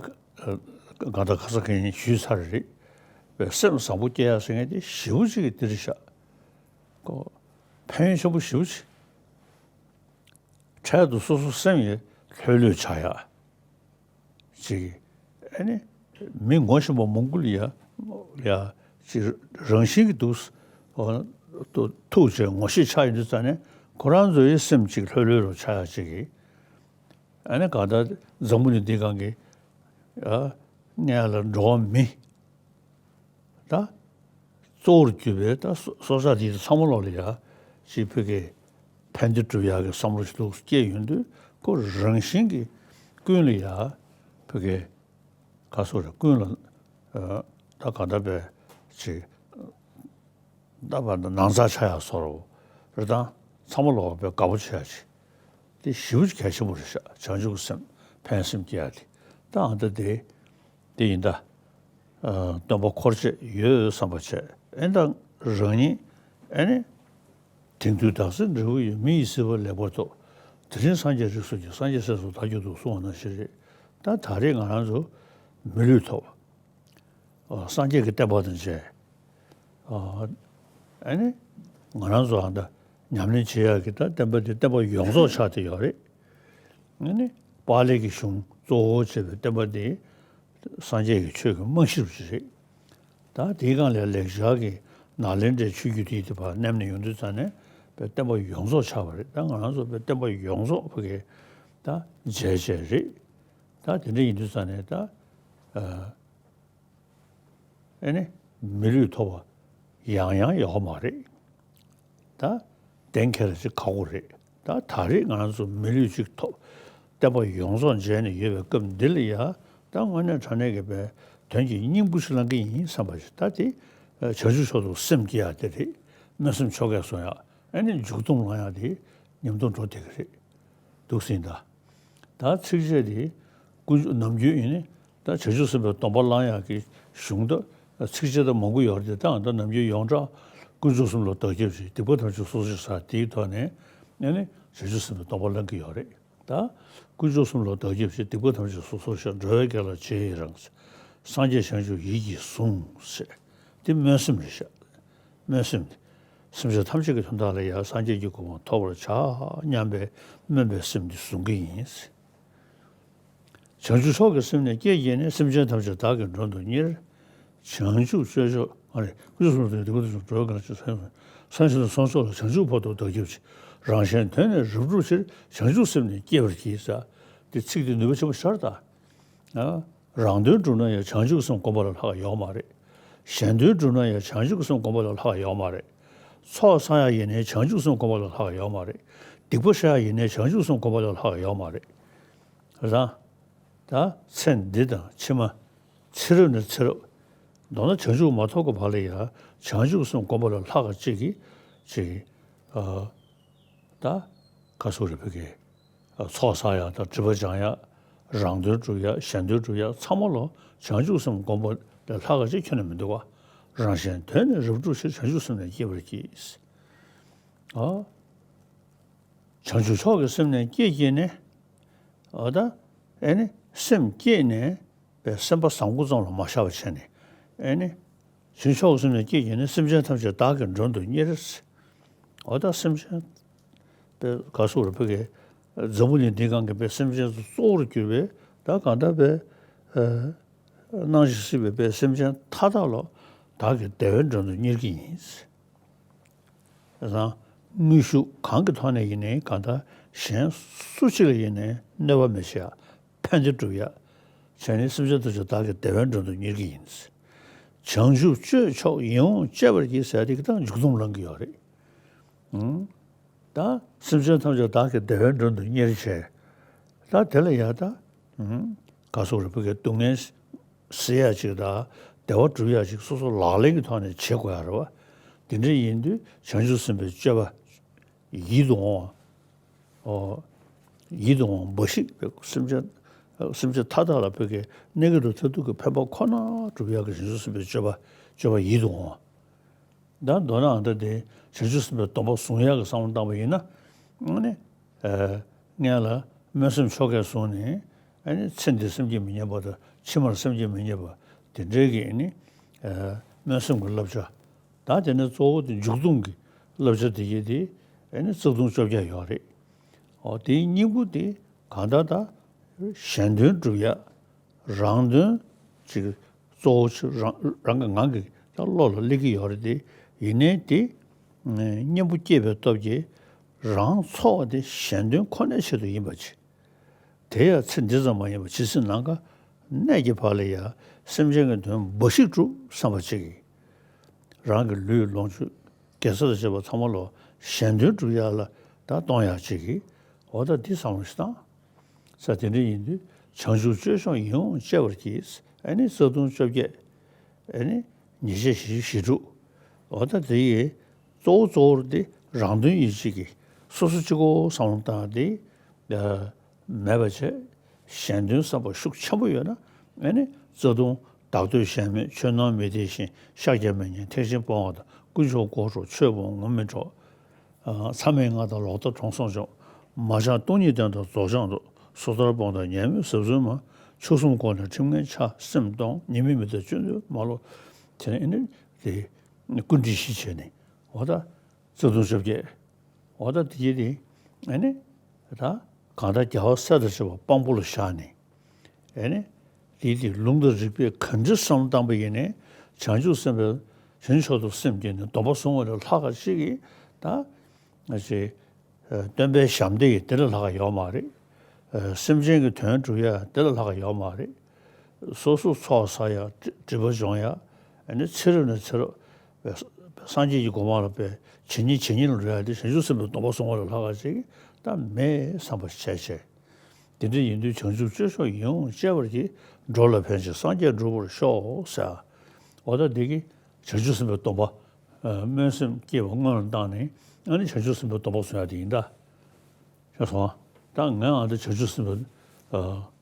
གང་ལྟར་ཁ་སང་གིན་ཞུས་ཚར་རེད། བའི་སེམས་བཟང་པོ་སྐྱེ་ཡ་ཟེར་མཁན་དེ་ཞེ་པོ་ཅིག་གི་འདི་རེད་ཤག་ཁོ་ཕན་ཡོན་ཆེན་པོ་ཞེ་པོ་ཅིག་འཕྲལ་དུ་སོ་སོ་སེམས་ཡི་ལྷོད་ལྷོད་ཆགས་ཡ། ཅིག་ཨ་ནི་མི་ངོ་ཤེས་པ་མང་པོ་ལ་ཡ་ཡ་ཅིག་རང་བཞིན་གྱི་འདུག་ཨོ་ཐུག་བྱས་ངོ་ཤེས་ཆགས་ཡོང་དུས་ཙ་ནས་ཁོ་རང་ཚོ་ཡི་སེམས་ཅིག་ལྷོད་ལྷོད་རུ་ཆགས་ཡ་ཅིག་ཨ་ནི་གང་ལྟར་འཛམ་བུ་གླིང་འདི་སྒང་གི་ཨ་ངས་ལ་འགྲོ་བ་མི། ད་གཙོ་བོར་གྱུར་པའི་ད་སྲོག་སྲོག་ཆགས་འདི་ཚང་མ་ལོག་ལ་ཡ་ཅིག་ཕ་གིའི་ཕན་བདེ་སྒྲུབ་ཡག་གི་བསམ་བློ་ཞིག་ལུགས་སུ་སྐྱེས་ཡོང་དུས་ཁོ་རང་བཞིན་གྱིས་ཀུན་ལ་ཡ་ཕ་གིའི་ག་སོགས་རེ་ཀུན་ལ་ཨ་ད་ག་འདྲ་བའི་ཅིག་ད་བར་དུ་ནང་ཚགས་ཆགས་ཡག་སོགས་རེ་དང་ཚང་མ་ལོག་པའི་དགའ་པོ་བྱེད་ཡག་ཅིག་དེ་ཞེ་པོ་ཅིག་གལ་ཆེན་པོ་རེད་ཤག་བྱང་ཆུབ་ཀྱི་སེམས་ཕན་སེམས་སྐྱེ་ཡག་དེ་ད་ཨ་ད་དེ། དེ་ཡིན་ད། ཨ་སྟོན་པ་འཁོར་བཅས་ཡོད་བསམ་པ་བྱས་ཨེ་ད་རང་ཉིད་ཨེ་ནི། དེང་དུས་བདག་འཛིན་འབྲས་བུ་ཡོད། མི་ཡི་སྲིད་པ་ལེགས་པར་ཐོབ། དེ་རིང་སངས་རྒྱས་རིགས་སུ་སྐྱེས། སངས་རྒྱས་སྲས་སུ་བདག་གྱུར་ཏོ་གསུངས་པ་ནང་བཞིན་རེད། ད་ད་རེས་ང་རང་ཚོ་མི་ལུས་ཐོབ། ཨ་སངས་རྒྱས་ཀྱི་བསྟན་པ་དང་མཇལ། ཨ་ཨེ་ནི། ང་རང་ཚོ་ཨ་ད་ཉམས་ལེན་བྱེད་ཡག་གི་ད་བསྟན་པ་འདི་བསྟན་པ་ཡོངས་རྫོགས་ཆགས་བསྡད་ཡོད་རེད། ཨེ་ནི། པཱ་ལི་གི་གཞུང་གཙོ་བོ་བྱས་པའི་བསྟན་པ་འདི་སངས་རྒྱས་ཀྱི་ཆོས་ཀྱི་རྨང་གཞི་རུ་ཅིག་རེད། ད་དེའི་སྒང་ལ་ལེགས་སྦྱར་གྱི་ནཱ་ལེནྡྲའི་ཆོས་བརྒྱུད་དེའི་དེ་བར་མནན་ནས་ཡོང་དུས་ཙ་ནས་བའི་བསྟན་པ་ཡོངས་རྫོགས་ཆགས་པ་རེད། ད་ང་རང་ཚོ་བའི་བསྟན་པ་ཡོངས་རྫོགས་ཕ་གི་ད་མཇལ་བྱས་རེད། ད་དེ་འདྲ་ཡིན་དུས་ཙ་ནས་ད་ཨ་ཨེ་ནི་མི་ལུས་ཐོབ་པ་ཡང་ཡང་ཡོད་མ་རེད། ད་གཏན་འཁེལ་ཅིག་ཁག་པོ་རེད། ད་ད་རེས་ང་རང་ཚོ་མི་ལུས་ཅིག་ཐོབ། བསྟན་པ་ཡོངས་རྫོགས་མཇལ་ནས་ཡོད་པའི་སྐབས་འདི་ལ་ཡ་ད་དངོས་གནས་དྲང་གནས་ཀྱི་བའི་དོན་གྱི་སྙིང་པོ་ཞིག་བླང་གི་ཡིན་བསམ་པ་ཞིག་ད་དེ་བྱང་ཆུབ་མཆོག་ཏུ་སེམས་བསྐྱེད་ཡག་དེ་རེད། སྨོན་སེམས་ཆོ་གས་བཟུང་ཡག་ཨེ་ནི་མཇུག་སྡོམ་བླང་ཡག་དེ་མཉམ་དུ་འགྲོ་བསྡད་ཀྱི་རེད། འདུག་ཟིན་ད། ད་ཚིགས་བཅད་དེ་ཀུན་ནམ་རྒྱུན་ཡིན་ནི་ད་བྱང་ཆུབ་སེམས་དཔའི་སྡོམ་པ་བླང་ཡག་གི་གཞུང་ད་ཚིགས་བཅད་ད་མང་པོ་ཡོད་རེད། ད་ད་ནམ་རྒྱུན་ཡོངས་གྲགས་ཀུན་རྫོབ་གསུམ་ལ་བདག་སྐྱབས་མཆི། སྡིག་པ་ཐམས་ཅད་སོ་སོར་བཤགས། དེའི་ཐོག་ནས་ཨེ་ནི་བྱང་ཆུབ་སེམས་དཔའི་སྡོམ་པ་བླང་གི་ཡོད་རེད། ད་ཀུན་རྫོབ་གསུམ་ལ་བདག་སྐྱབས་མཆི། སྡིག་པ་ཐམས་ཅད་སོ་སོར་བཤགས། འགྲོ་བའི་དགེ་ལ་རྗེས་ཡི་རང་། སངས་རྒྱས་བྱང་ཆུབ་ཡིད་ཀྱིས་ཟུངས་ཟེར། དེ་སྨོན་སེམས་རེད་ཤག་སྨོན་སེམས་དེ། སེམས་ཅན་ཐམས་ཅད་ཀྱི་དོན་དག་ལ་ཡང་སངས་རྒྱས་ཀྱི་གོ་འཕང་ཐོབ་པར་བྱ་སྙམ་པའི་སྨོན་པའི་སེམས་འདི་བཟུང་གི་ཡིན། བྱང་ཆུབ་མཆོག་གི་སེམས་ནི་བསྐྱེད་བགྱིས་ནས། སེམས་ཅན་ཐམས་ཅད་བདག་གིས་མགྲོན་དུ་གཉེར། བྱང་ཆུབ་སྤྱོད་མཆོག་ཨ་རེ་སྐུ་གསུང་ཐུགས་སྡིག་པ་དང་འགྲོ་བའི་གང་ཞིག་སེམས་སེམས་ཤིན་ཏུ་སོང་ཚོགས་ལ། བྱང་ཆུབ་བར་དུ་བདག་སྐྱབས་མཆི། རང་གཞན་དོན་ནི་རབ་བསྒྲུབ་ཕྱིར། བྱང་ཆུབ་སེམས་ནི་བསྐྱེད་པར་བགྱི། ཟེར་དེ་ཚིག་དེ་ནུས་པ་ཆེན་པོ་ཤར་ད། ཨ། རང་དོན་བསྒྲུབ་ན་ཡང་བྱང་ཆུབ་སེམས་བསྒོམ་པ་ལས་ལྷག་ཡོད་མ་རེད། གཞན་དོན་བསྒྲུབ་ན་ཡང་བྱང་ཆུབ་སེམས་བསྒོམ་པ་ལས་ལྷག་ཡོད་མ་རེད། ཚོགས་བསགས་ཡག་ཡིན་ནའི་བྱང་ཆུབ་སེམས་བསྒོམ་པ་ལས་ལྷག་ཡོད་མ་རེད། སྡིག་པ་བཤགས་ཡག་ཡིན་ནའི་བྱང་ཆུབ་སེམས་བསྒོམ་པ་ལས་ལྷག་ཡོད་མ་རེད། རེད་དང་། ད་ཚེ་འདི་དང་ཕྱི་མ། ཚེ་རབས་ནས་ཚེ་རབས། མདོར་ན་བྱང་ཆུབ་མ་ཐོབ་ཀྱི་བར་ལ་ཡང་བྱང་ཆུབ་སེམས་བསྒོམ་པ་ལས་ལྷག་ག་ཅིག་གིས་ཅིག་ཨ། ད་ག་སོགས་རེ་ཕུལ་གི། ཚོགས་བསགས་ཡག་དང་སྒྲིབ་པ་སྦྱང་ཡག་རང་དོན་སྒྲུབ་ཡག་གཞན་དོན་སྒྲུབ་ཡག་ཚང་མ་ལོ་བྱང་ཆུབ་སེམས་བསྒོམ་པ་ལས་ལྷག་ག་ཅིག་ཁྱོན་ནས་མི་འདུག་བ། རང་གཞན་དོན་ནི་རབ་བསྒྲུབ་ཕྱིར། བྱང་ཆུབ་སེམས་ནི་བསྐྱེད་པར་བགྱི། ཨ། བྱང་ཆུབ་མཆོག་གི་སེམས་ནི་བསྐྱེད་བགྱིས་ནས། འོ་ད། ཨེ་ནི་སེམས་བསྐྱེད་ནས་པའི་སེམས་པ་བཟང་པོ་ཙམ་ལ་མ་བཞག་པ་བྱས་ནས། ཨེ་ནི། བྱང་ཆུབ་མཆོག་གི་སེམས་ནི་བསྐྱེད་བགྱིས་ནས། སེམས་ཅན་ཐམས་ཅད་བདག་གིས་མགྲོན་དུ་གཉེར། འོ་ད་སེམས་ཅན། པའི་ག་སོགས་རེ་ཕུལ་གི། འཛམ་བུ་གླིང་འདིའི་སྒང་གི་པའི་སེམས་ཅན་གཙོ་བོར་གྱུར་པའི་ད་གང་ལྟར་པའི། ཨ། སྣང་ཞིང་སྲིད་པའི་པའི་སེམས་ཅན་མཐའ་དག་ལ་བདག་གིས་བདེ་བའི་མགྲོན་དུ་གཉེར་གྱི་ཡིན། དེང་སང་དངོས་ཤུགས་གང་གི་ཐོག་ནས་ཡིན་ནའི་གང་ལྟར་གཞན་སུ་གཅིག་ལ་ཡིན་ནའི་གནོད་པ་མི་བྱེད་ཡ། ཕན་བདེ་སྒྲུབ་ཡ། བྱས་ནས་སེམས་ཅན་ཐམས་ཅད་བདག་གིས་བདེ་བའི་མགྲོན་དུ་གཉེར་གྱི་ཡིན། བྱང་ཆུབ་སྤྱོད་མཆོག་ཡིད་འོང་སྤྱད་པར་བགྱི་ཟེར་དེ་གི་ད་མཇུག་སྡོམ་ལངས་ཀྱི་ཡོད་རེད། ཨང་། ད་སེམས་ཅན་ཐམས་ཅད་བདག་གིས་བདེ་བའི་མགྲོན་དུ་གཉེར་བྱས། ད་དེ་ལ་ཡ་ད། ཨང་། ག་སོགས་རེ་ཕུལ་གི། སྡུག་བསྔལ་སེལ་ཡ་ཅིག་དང་བདེ་བ་སྒྲུབ་ཡ་ཅིག་སོ་སོ་ལག་ལེན་གྱི་ཐོག་ནས་བྱེད་དགོས་ཡ་རེད་བ། དེ་འདྲ་ཡིན་དུས་བྱང་ཆུབ་སེམས་དཔའི་སྤྱོད་པ་ཡིད་དུ་འོང་བ། ཨོ། ཡིད་དུ་འོང་བ་འབའ་ཞིག་སེམས་ཅན། སེམས་ཅན་མཐའ་དག་ལ་ཕུལ་གི། གནས་སྐབས་དང་མཐར་ཐུག་གི་ཕན་པ་ཁོ་ན་སྒྲུབ་ཡག་གི་བྱང་ཆུབ་སེམས་དཔའི་སྤྱོད་པ། སྤྱོད་པ་ཡིད་དུ་འོང་བ། ད་མདོར་ན་ཨ་ད་དེ་བྱང་ཆུབ་སེམས་དཔའི་སྡོམ་པ་བཟུང་ཡག་གི་བསམ་བློ་བཏང་བ་ཡིན་ན། ཨ་ནི། ཨ། སྔོན་ལ་སྨོན་སེམས་ཆོ་གས་བཟུང་ནས། ཨ་ནི་ཚེ་འདིར་སེམས་བསྐྱེད་མི་ཉན་པ་དང་ཕྱི་མར་སེམས་བསྐྱེད་མི་ཉན་པ། དེ་འདྲའི་གི་ཨ་ནི། ཨ། སྨོན་སེམས་ཀྱི་བསླབ་བྱ། ད་དེ་ནས་གཙོ་བོ་དེ་མཇུག་སྡོམ་གྱི་བསླབ་བྱ་དེ་གྱད་དེ། ཨ་ནི་རྩ་ལྟུང་བཅོ་བརྒྱད་ཡོད་རེད། འོ་དེའི་སྙིང་པོ་དེ་གང་ལྟར་ད་གཞན་དོན་སྒྲུབ་ཡ། རང་དོན་ཅིག་གཙོ་བོ་ཆེ་རང་རང་གི་ངང་གིས་ཀྱང་བློ་ལ་སླེབས་ཀྱི་ཡོད་རེད་དེ། ཡིན་ནའི་དེ་གཉེན་པོ་བསྐྱེད་པའི་སྟོབས་ཀྱིས་རང་འཚོ་བ་དེ་གཞན་དོན་ཁོ་ནའི་ཆེད་དུ་ཡིན་པ་ཅིག་དེ་ཡང་ཚེ་འདི་ཙམ་མ་ཡིན་པར་ཇི་སྲིད་ནམ་མཁའ་གནས་ཀྱི་བར་ལ་ཡང་སེམས་ཅན་གྱི་དོན་འབའ་ཞིག་སྒྲུབ་བསམ་པ་ཅིག་གིས། རང་གི་ལུས་ལོངས་སྤྱོད་དགེ་རྩ་དང་བཅས་པ་ཚང་མ་ལོ་གཞན་དོན་སྒྲུབ་ཡག་ལ་ད་གཏོང་ཡག་ཅིག་གིས། འོ་ད་འདི་བསམ་བློ་ཞིག་བཏང་། ས་དེ་འདྲ་ཡིན་དུས་བྱང་ཆུབ་སྤྱོད་མཆོག་ཡིད་འོང་སྤྱད་པར་བགྱི། ཨ་ནི་རྩ་ལྟུང་བཅོ་བརྒྱད། ཨ་ནི་ཉེས་བྱས་བཞི་བཅུ་ཞེ་དྲུག་འོ་ད་དེ་ཡི་གཙོ་བོ་གཙོ་བོར་དེ་རང་དོན་ཡིན་ཅིག་གིས་སོ་སོ་གཅིག་པོ་བསམ་བློ་བཏང་དེ། མེད་པ་བྱས། གཞན་དོན་བསམ་པ་ཤུགས་ཆེན་པོ་ཡོད་ན། ཨ་ནི་རྩ་ལྟུང་བདག་བསྟོད་གཞན་སྨོད་ཆོས་ནོར་མི་བདེ་ཞིང་ཤཱཀྱ་མི་སྙན་ཐེག་ཆེན་སྤོང་བ་དང་དཀོན་མཆོག་སྐོར་དྲུག་ཆོས་སྤོང་ངུ་མི་འཕྲོག་མཚམས་མེད་ལྔ་དང་ལོག་ལྟ་གྲོངས་སོང་ཆོག་མ་བྱང་སྟོང་ཉིད་བདེན་དང་རྫོགས་བྱང་དུ། སོ་ཐར་སྤོང་དང་ཉེས་སྨོད་ཟབ་གསལ་མ། མཆོག་གསུམ་སྒོ་ནས་ཁྲིམས་ངན་ཆགས་སེམས་སྟོང་ཉེས་དམིགས་མི་ལྡན་སྤྱོད་འདོད་མ་ལོག་དེ་ནས་ཨ་ནི་དེ་ཀུན་དཀྲིས་ཞི་བྱས་ནས་འོ་ད་རྩ་ལྟུང་བཅོ་བརྒྱད། འོ་ད་དེ་ཡིན་དེ་ཨ་ནི་ད་གང་ལྟར་རྒྱལ་བ་སྲས་དང་བཅས་པ་དཔང་པོ་ལ་བཞག་ནས། ཨེ་ནི། དེའི་དེ་ལུང་དང་རིགས་པས་ག་འདྲ་བསམ་བཏང་པ་ཡིན་ནའི་བྱང་ཆུབ་སེམས་དཔའི་བྱང་ཆུབ་ཏུ་སེམས་བསྐྱེད་ནས་སྡོམ་པ་བཟུང་བ་ལས་ལྷག་ག་ཅིག་གིས་ད་ང་ཅིག་སྟོན་པའི་ཞབས་འདེགས་ཀྱི་དེ་ལས་ལྷག་ག་ཡོད་མ་རེད། སེམས་ཅན་གྱི་དོན་སྒྲུབ་ཡ་དེ་ལས་ལྷག་ག་ཡོད་མ་རེད། སོ་སོ་ཚོགས་བསགས་ཡ་སྒྲིབ་པ་སྦྱོང་ཡ་ཨེ་ནི་ཚེ་རབས་ནས་ཚེ་རབས་སངས་རྒྱས་ཀྱི་གོ་འཕང་ལ་པའི་ཇི་སྙེད་ཇི་སྙེད་ལ་འགྲོ་ཡ་དེ་བྱང་ཆུབ་སེམས་དཔའི་སྡོམ་པ་བཟུང་བ་ལས་ལྷག་ག་ཅིག་ད་མེད་བསམ་པ་བྱས་བྱས། དེ་འདྲ་ཡིན་དུས་བྱང་ཆུབ་སྤྱོད་མཆོག་ཡིད་འོང་སྤྱད་པར་བགྱི། འགྲོ་ལ་ཕན་ཕྱིར་སངས་རྒྱས་འགྲུབ་པར་ཤོག་ཟེར། འོ་ད་འདི་གི་བྱང་ཆུབ་སེམས་དཔའི་སྡོམ་པ། སྨོན་སེམས་བསྐྱེད་པ་སྔོན་ལ་བཏང་ནས་ཨ་ནི་བྱང་ཆུབ་སེམས་དཔའི་སྡོམ་པ་བཟུང་ཡ་དེ་ཡིན་ད། ཤེས་སོང་ཨ། ད་ངས་ཨ་ད་བྱང་ཆུབ་སེམས་དཔའི་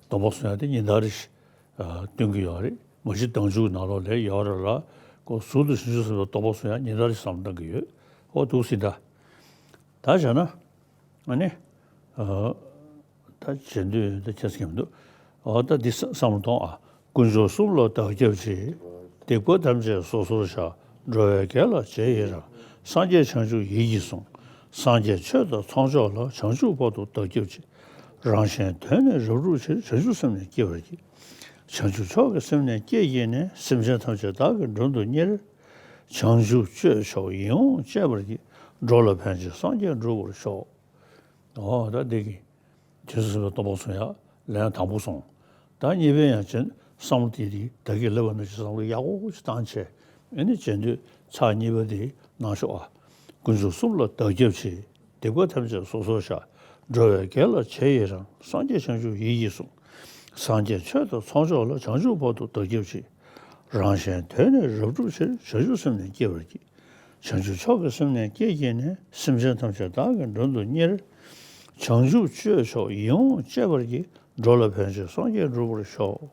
སྡོམ་པ་བཟུང་ཡ་དེ་ཉིན་ལྟར་རེ་བཞིན་སྟོན་གྱི་ཡོད་རེད། མ་གཞི་གདུལ་བྱ་ནང་ལོགས་ལ་ཡོད་རེད་ལ། ཁོ་ཟུར་དུ་བྱང་ཆུབ་སེམས་དཔའི་སྡོམ་པ་བཟུང་ཡ་ཉིན་ལྟར་རེ་བསམ་བཏང་གི་ཡོད། འོ་འདུག་སེ་ད། ད་བྱས་ན། ཨ་ནི། ད་བྱེད་འདོད་ད་ཁྱེད་སེམས་འདུག་འོ་ད་འདི་བསམ་བློ་གཏོང་ཨ། དཀོན་མཆོག་གསུམ་ལ་བདག་སྐྱབས་མཆི། སྡིག་པ་ཐམས་ཅད་སོ་སོར་བཤགས། འགྲོ་བའི་དགེ་ལ་རྗེས་ཡི་རང་། སངས་རྒྱས་བྱང་ཆུབ་ཡིད་ཀྱིས་བཟུང་། སངས་རྒྱས་ཆོས་དང་ཚོགས་མཆོག་ལ། བྱང་ཆུབ་བར་དུ་བདག་སྐྱབས་མཆི། རང་གཞན་དོན་ནི་རབ་བསྒྲུབ་ཕྱིར། བྱང་ཆུབ་སེམས་ནི་བསྐྱེད་པར་བགྱི། བྱང་ཆུབ་མཆོག་གི་སེམས་ནི་བསྐྱེད་བགྱིས་ནས། སེམས་ཅན་ཐམས་ཅད་བདག་གིས་མགྲོན་དུ་གཉེར། བྱང་ཆུབ་སྤྱོད་མཆོག་ཡིད་འོང་སྤྱད་པར་བགྱི། འགྲོ་ལ་ཕན་ཕྱིར་སངས་རྒྱས་འགྲུབ་པར་ཤོག། ཨོ་ད་འདི་གི། རྗེས་སུ་སོན་པའི་སྡོམ་པ་བཟུང་ཡ། ལན་དང་པོ་སོང་། ད་གཉིས་པའི་ཡང་བྱེད་བསམ་བློ་དེ་དེ་ད་གིན་ལབ་པ་ནང་བཞིན་བསམ་བློ་ཡག་པོ་ཞིག་བཏང་བྱས། ཨེ་ནི་བྱེད་འདོད་ཚར་གཉིས་པ་དེ་གནང་ཤོག་ཨ། དཀོན་མཆོག་གསུམ་ལ་བདག་སྐྱབས་མཆི། སྡིག་པ་ཐམས་ཅད་སོ་སོར་བཤགས། འགྲོ་བའི་དགེ་ལ་རྗེས་ཡི་རང་། སངས་རྒྱས་བྱང་ཆུབ་ཡིད་ཀྱིས་བཟུང་། སངས་རྒྱས་ཆོས་དང་ཚོགས་མཆོག་ལ། བྱང་ཆུབ་བར་དུ་བདག་སྐྱབས་མཆི། རང་གཞན་དོན་ནི་རབ་བསྒྲུབ་ཕྱིར། བྱང་ཆུབ་སེམས་ནི་བསྐྱེད་པར་བགྱི། བྱང་ཆུབ་མཆོག་གི་སེམས་ནི་བསྐྱེད་བགྱིས་ནས། སེམས་ཅན་ཐམས་ཅད་བདག་གིས་མགྲོན་དུ་གཉེར། བྱང་ཆུབ་སྤྱོད་མཆོག་ཡིད་འོང་སྤྱད་པར་བགྱི། འགྲོ་ལ་ཕན་ཕྱིར་སངས་རྒྱས་འགྲུབ་པར་ཤོག།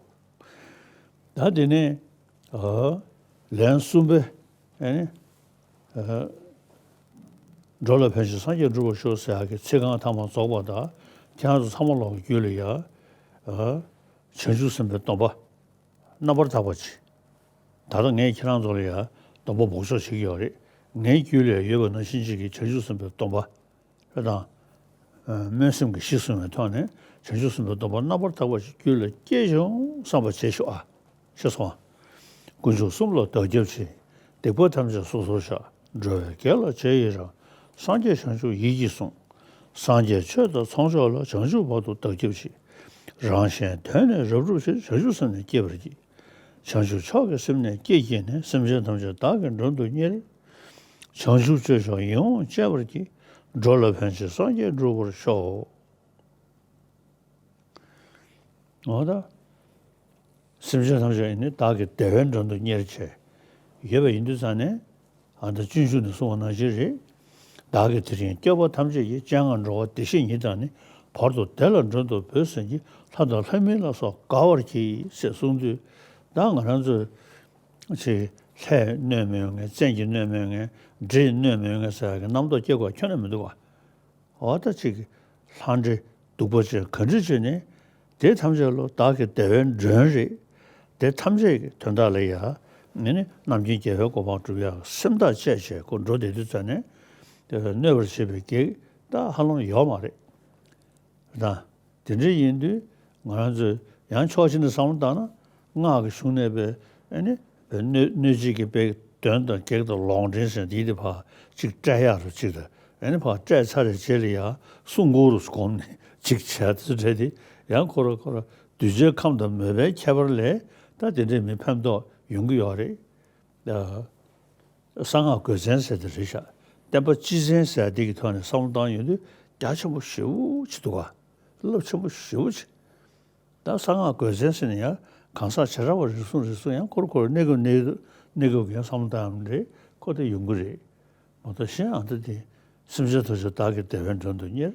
ད་དེ་ནས་ཨ་ལན་གསུམ་པའི་ཨ་ནི་ཨ་འགྲོ་ལ་ཕན་ཕྱིར་སངས་རྒྱས་འགྲུབ་པར་ཤོག་ཟེར་ཡག་གི་ཚིག་རྐང་ཐ་མ་རྫོགས་པ་དང་། ཁྱེད་རང་ཚོ་ཚང་མ་ལོག་གི་རྒྱུད་ལ་ཡ་ཨ་བྱང་ཆུབ་སེམས་དཔའི་སྡོམ་པ། རྣམ་པར་དག་པ་ཅིག། ད་ལྟ་ངས་ཁྱེད་རང་ཚོ་ལ་ཡང་སྡོམ་པ་འབོགས་ཆོག་བྱེད་ཀྱི་ཡོད་རེད། ངའི་རྒྱུད་ལ་ཡོད་པ་ནང་བཞིན་ཅིག་གི་བྱང་ཆུབ་སེམས་དཔའི་སྡོམ་པ་རེད་དང་། སྨོན་སེམས་ཀྱི་གཞི་བཟུང་བའི་ཐོག་ནས་བྱང་ཆུབ་སེམས་དཔའི་སྡོམ་པ་རྣམ་པར་དག་པ་ཞིག་རྒྱུད་ལ་སྐྱེས་བྱུང་བསམ་པ་བྱེད་ཤོག་ཨ། ཤེས་སོང་ཨ། དཀོན་མཆོག་གསུམ་ལ་བདག་སྐྱབས་མཆི། སྡིག་པ་ཐམས་ཅད་སོ་སོར་བཤགས། འགྲོ་བའི་དགེ་ལ་རྗེས་ཡི་རང་། སངས་རྒྱས་བྱང་ཆུབ་ཡིད་ཀྱིས་བཟུང་། སངས་རྒྱས་ཆོས་དང་ཚོགས་མཆོག་ལ། བྱང་ཆུབ་བར་དུ་བདག་སྐྱབས་མཆི། རང་གཞན་དོན་ནི་རབ་བསྒྲུབ་ཕྱིར། བྱང་ཆུབ་སེམས་ནི་བསྐྱེད་པར་བགྱི། བྱང་ཆུབ་མཆོག་གི་སེམས་ནི་བསྐྱེད་བགྱིས་ནས། སེམས་ཅན་ཐམས་ཅད་བདག་གིས་མགྲོན་དུ་གཉེར། བྱང་ཆུབ་སྤྱོད་མཆོག་ཡིད་འོང་སྤྱད་པར་བགྱི། འགྲོ་ལ་ཕན་ཕྱིར་སངས་རྒྱས་འགྲུབ་པར་ཤོག། འོ་ད། སེམས་ཅན་ཐམས་ཅད་ནི་བདག་གི་བདེ་བའི་མགྲོན་དུ་གཉེར་བྱས་ཡོད་པ་ཡིན་དུས་ཙང་ནས། ཨ་ད་སྤྱོད་འཇུག་ནས་གསུངས་པ་ནང་བཞིན་རེད། བདག་གིས་དེ་རིང་སྐྱོབ་པ་ཐམས་ཅད་ཀྱི། སྤྱན་སྔར་འགྲོ་བ་བདེ་གཤེགས་ཉིད་དང་ནི། བར་དུ་བདེ་ལ་མགྲོན་དུ་བོས་ཟིན་གྱིས། ལྷ་དང་ལྷ་མིན་ལ་སོགས་དགའ་བར་གྱིས་ཞེས་གསུངས་དུས། ད་ང་རང་ཚོས་ཅིག་ལྷས་གནོད་མི་ཡོང་མཁན། བཙན་གྱིས་གནོད་མི་ཡོང་མཁན། འདྲེས་གནོད་མི་ཡོང་མཁན་ཟེར་ཡག་གི་རྣམ་རྟོག་སྐྱེ་དགོས་ཁྱོན་ནས་མི་འདུག་བ། འོ་ད་ཅིག་ལྷ་འདྲེ་གདུག་པ་ཅན་ག་འདྲ་བྱས་ནས་དེ་ཐམས་ཅད་ལོ་བདག་གི་བདེ་བའི་མགྲོན་རེད། དེ་ཐམས་ཅད་ཀྱི་དོན་དག་ལ་ཡ་ནི་ནི་རྣམ་མཁྱེན་རྒྱལ་བའི་གོ་འཕང་སྒྲུབ་ཡག་སེམས་ཐག་བཅད་བྱས་ཁོ་འགྲོ་བསྡད་དུས་ཙ་ནས་དེ་གནོད་པར་བྱེད་པའི་གེགས་ད་ཧ་ལམ་ཡོད་མ་རེད། ད་དེ་འདྲ་ཡིན་དུས་ང་རང་ཚོས་ཡང་ཕྱོགས་གཅིག་ནས་བསམ་བློ་བཏང་ན། སྔགས་ཀྱི་གཞུང་ནས་པའི་ཨ་ནི་པའི་གནོད་གནོད་བྱེད་ཀྱི་པའི་གདོན་དང་བགེགས་དང་ལོག་འདྲེན་ཟེར་འདི་དེ་ཕར་གཅིག་བསྐྲད་ཡག་རུ་གཅིག་དང་། ཨ་ནི་ཕར་བསྐྲད་ཚར་བའི་རྗེས་ལ་ཡང་སྲུང་འཁོར་རུ་བསྒོམས་ནས་གཅིག་བྱས་དེ་འདྲ་དེ་ཡང་ཁོ་ར་ཁོ་ར་གདུལ་བྱའི་ཁམས་དང་མོས་པའི་ཁྱད་པར་ལས་ད་དེ་འདྲའི་མི་ཕན་ཐོགས་ཡོང་གི་ཡོད་རེད། གསང་སྔགས་རྒོལ་མཚན་ཟེར་དེ་རེད་ཤག། བསྟན་པ་སྤྱི་མཚན་ཟེར་དེ་གི་ཐོག་ནས་བསམ་བློ་བཏང་ཡོང་དུས་རྒྱ་ཆེན་པོ་ཞེ་པོ་ཅིག་འདུག་ག། རླབས་ཆེན་པོ་ཞེ་པོ་ཅིག། ད་གསང་སྔགས་རྒོལ་མཚན་ཟེར་ནས་ཡང་གང་ཟག་བྱེ་བྲག་པ་རེ་ཟུང་རེ་ཟུང་ཡང་ཁོར་ཁོར་གནས་སྐབས་གནས་སྐབས་གནས་སྐབས་ཀྱི་ཡང་བསམ་བློ་བཏང་ཡང་རེད། ཁོ་དེ་ཡོང་གི་རེད། མ་གཏོགས་གཞན་ཨ་ད་དེ་སེམས་ཅན་ཐམས་ཅད་བདག་གི་བདེ་བའི་མགྲོན་དུ་གཉེར།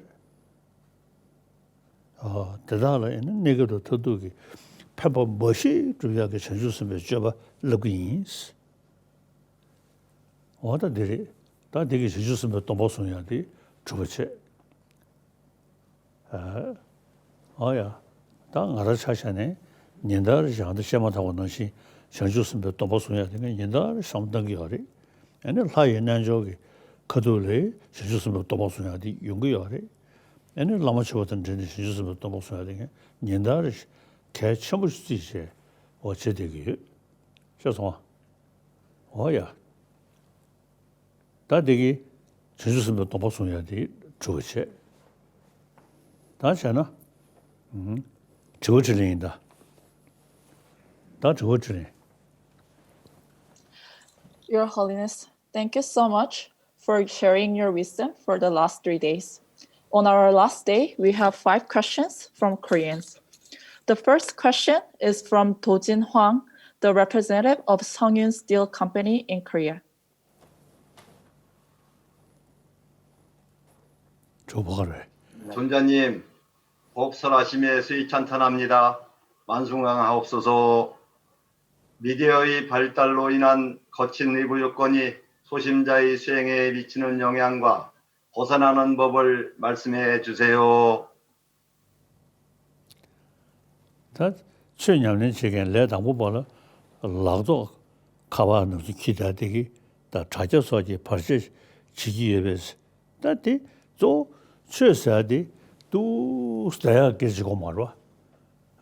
ཨ་དེ་དག་ལ་ཡང་ན་གནས་སྐབས་དང་མཐར་ཐུག་གི་ཕན་པ་འབའ་ཞིག་སྒྲུབ་ཡག་གི་བྱང་ཆུབ་སེམས་དཔའི་སྤྱོད་པ་བསླབ་ཀྱི་ཡིན། འོ་ད་འདི་རེད། ད་འདི་གི་བྱང་ཆུབ་སེམས་དཔའི་སྡོམ་པ་བཟུང་ཡག་དེ་གྲུབ་པ་བྱས། ཨ་ཨ་ཡ། ད་ང་རང་ཆ་བཞག་ནས་ཉིན་ལྟར་བཞག་འདི་བཤད་མ་ཐག་པ་ནང་བཞིན་བྱང་ཆུབ་སེམས་དཔའི་སྡོམ་པ་བཟུང་ཡག་དེ་ངས་ཉིན་ལྟར་བསམ་བློ་བཏང་གི་ཡོད་རེད། ཨ་ནི་ལྷ་ཡི་རྣལ་འབྱོར་གྱི་ཁ་ཐུག་ལ་བྱང་ཆུབ་སེམས་དཔའི་སྡོམ་པ་བཟུང་ཡག་དེ་ཡོང་གི་ཡོད་རེད། ཨ་ནི་བླ་མ་མཆོད་པ་དང་འབྲེལ་ནས་བྱང་ཆུབ་སེམས་དཔའི་སྡོམ་པ་བཟུང་ཡག་དེ་ངས་ཉིན་ལྟར་གལ་ཆེན་པོ་ཞིག་བརྩིས་བྱས་འོ་བྱེད་བསྡད་ཀྱི་ཡོད། ཤེས་སོང་ཨ། འོ་ཡ། ད་འདི་གི་བྱང་ཆུབ་སེམས་དཔའི་སྡོམ་པ་བཟུང་ཡག་དེ་གྲུབ་པ་བྱས། ད་བྱས་ན། ཨུམ། དྲི་བ་དྲིས་ལན་ཡིན་ད། ད་དྲི་བ་དྲིས་ལན། Your Holiness, thank you so much for sharing your wisdom for the last three days. On our last day, we have five questions from Koreans. The first question is from Dojin Hwang, the representative of Seongyun Steel Company in Korea. ཇོ་བོ་ག་རེ།尊자님, 복 설하심에 수의 찬탄합니다. 만수강하옵소서. 미디어의 발달로 인한 거친 의무 요건이 소심자의 수행에 미치는 영향과 벗어나는 법을 말씀해 주세요. ད་ཆོས་ཉམས་ལེན་བྱེད་མཁན་ལས་དང་པོ་པ་ལ་ལག་ཐོག་ཁ་པར་ནང་དུ་འཁྱེར་བསྡད་དེ་གི་ད་དྲ་རྒྱ་སོགས་ཀྱི་བར་ཆད་ བྱེད་ཀྱི་ཡོད་པས། ད་དེ་གཙོ་བོ་ཆོས་ཟེར་ཡ་དེ་ཏུས་བསྡད་ཡག་སྐད་ཅིག་གོ་མ་རེད་བ།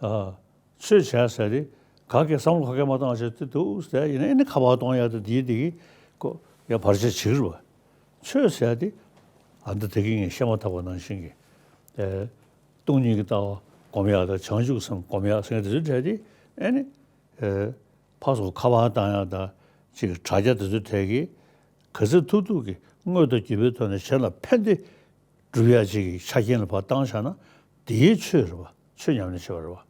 ཨ། ཆོས་བྱས་ཟེར་ཡ་དེ་ག་གེ་བསམ་བློ་ག་གེ་མ་བཏང་བྱས་ཏེ་ཏུས་བསྡད་ཡ་ཡིན་ན་ཨེ་ནི་ཁ་པར་གཏོང་ཡ་དེ་དེའི་དེ་གི་ཀོ་ཡ་བར་ཆད་བྱེད་ཀྱི་རེད་བ། ཆོས་ཟེར་ཡ་དེ་ཨ་འདི་དེ་གི་ངས་བཤད་མ་ཐག་པ་ནང་བཞིན་གི་ཨེ་སྟོང་ཉིད་ཀྱི་ལྟ་བ་སྒོམ་ཡ་དང་བྱང་ཆུབ་སེམས་སྒོམ་ཡ་ཟེར་མཁན་དེ་ཚོའི་གྲས་དེ་ཨེ་ནི་ཨེ་ཕར་ཚུར་ཁ་པར་བཏང་ཡ་དང་ཅིག་དྲ་རྒྱ་དེ་ཚོའི་གྲས་ཀྱི་ག་ཚོད་ཐུབ་ཐུབ་ཀྱིས་དངོས་དང་བརྒྱུད་པའི་ཐོག་ནས་གཞན་ལ་ཕན་བདེ་སྒྲུབ་ཡ་ཅིག་གི་ཆ་རྐྱེན་ལ་ཕར་བཏང་བཞག་ན་དེའི་ཆོས་རེད་བ། ཆོས་ཉམས་ལེན་བྱེད་པ་རེད་བ།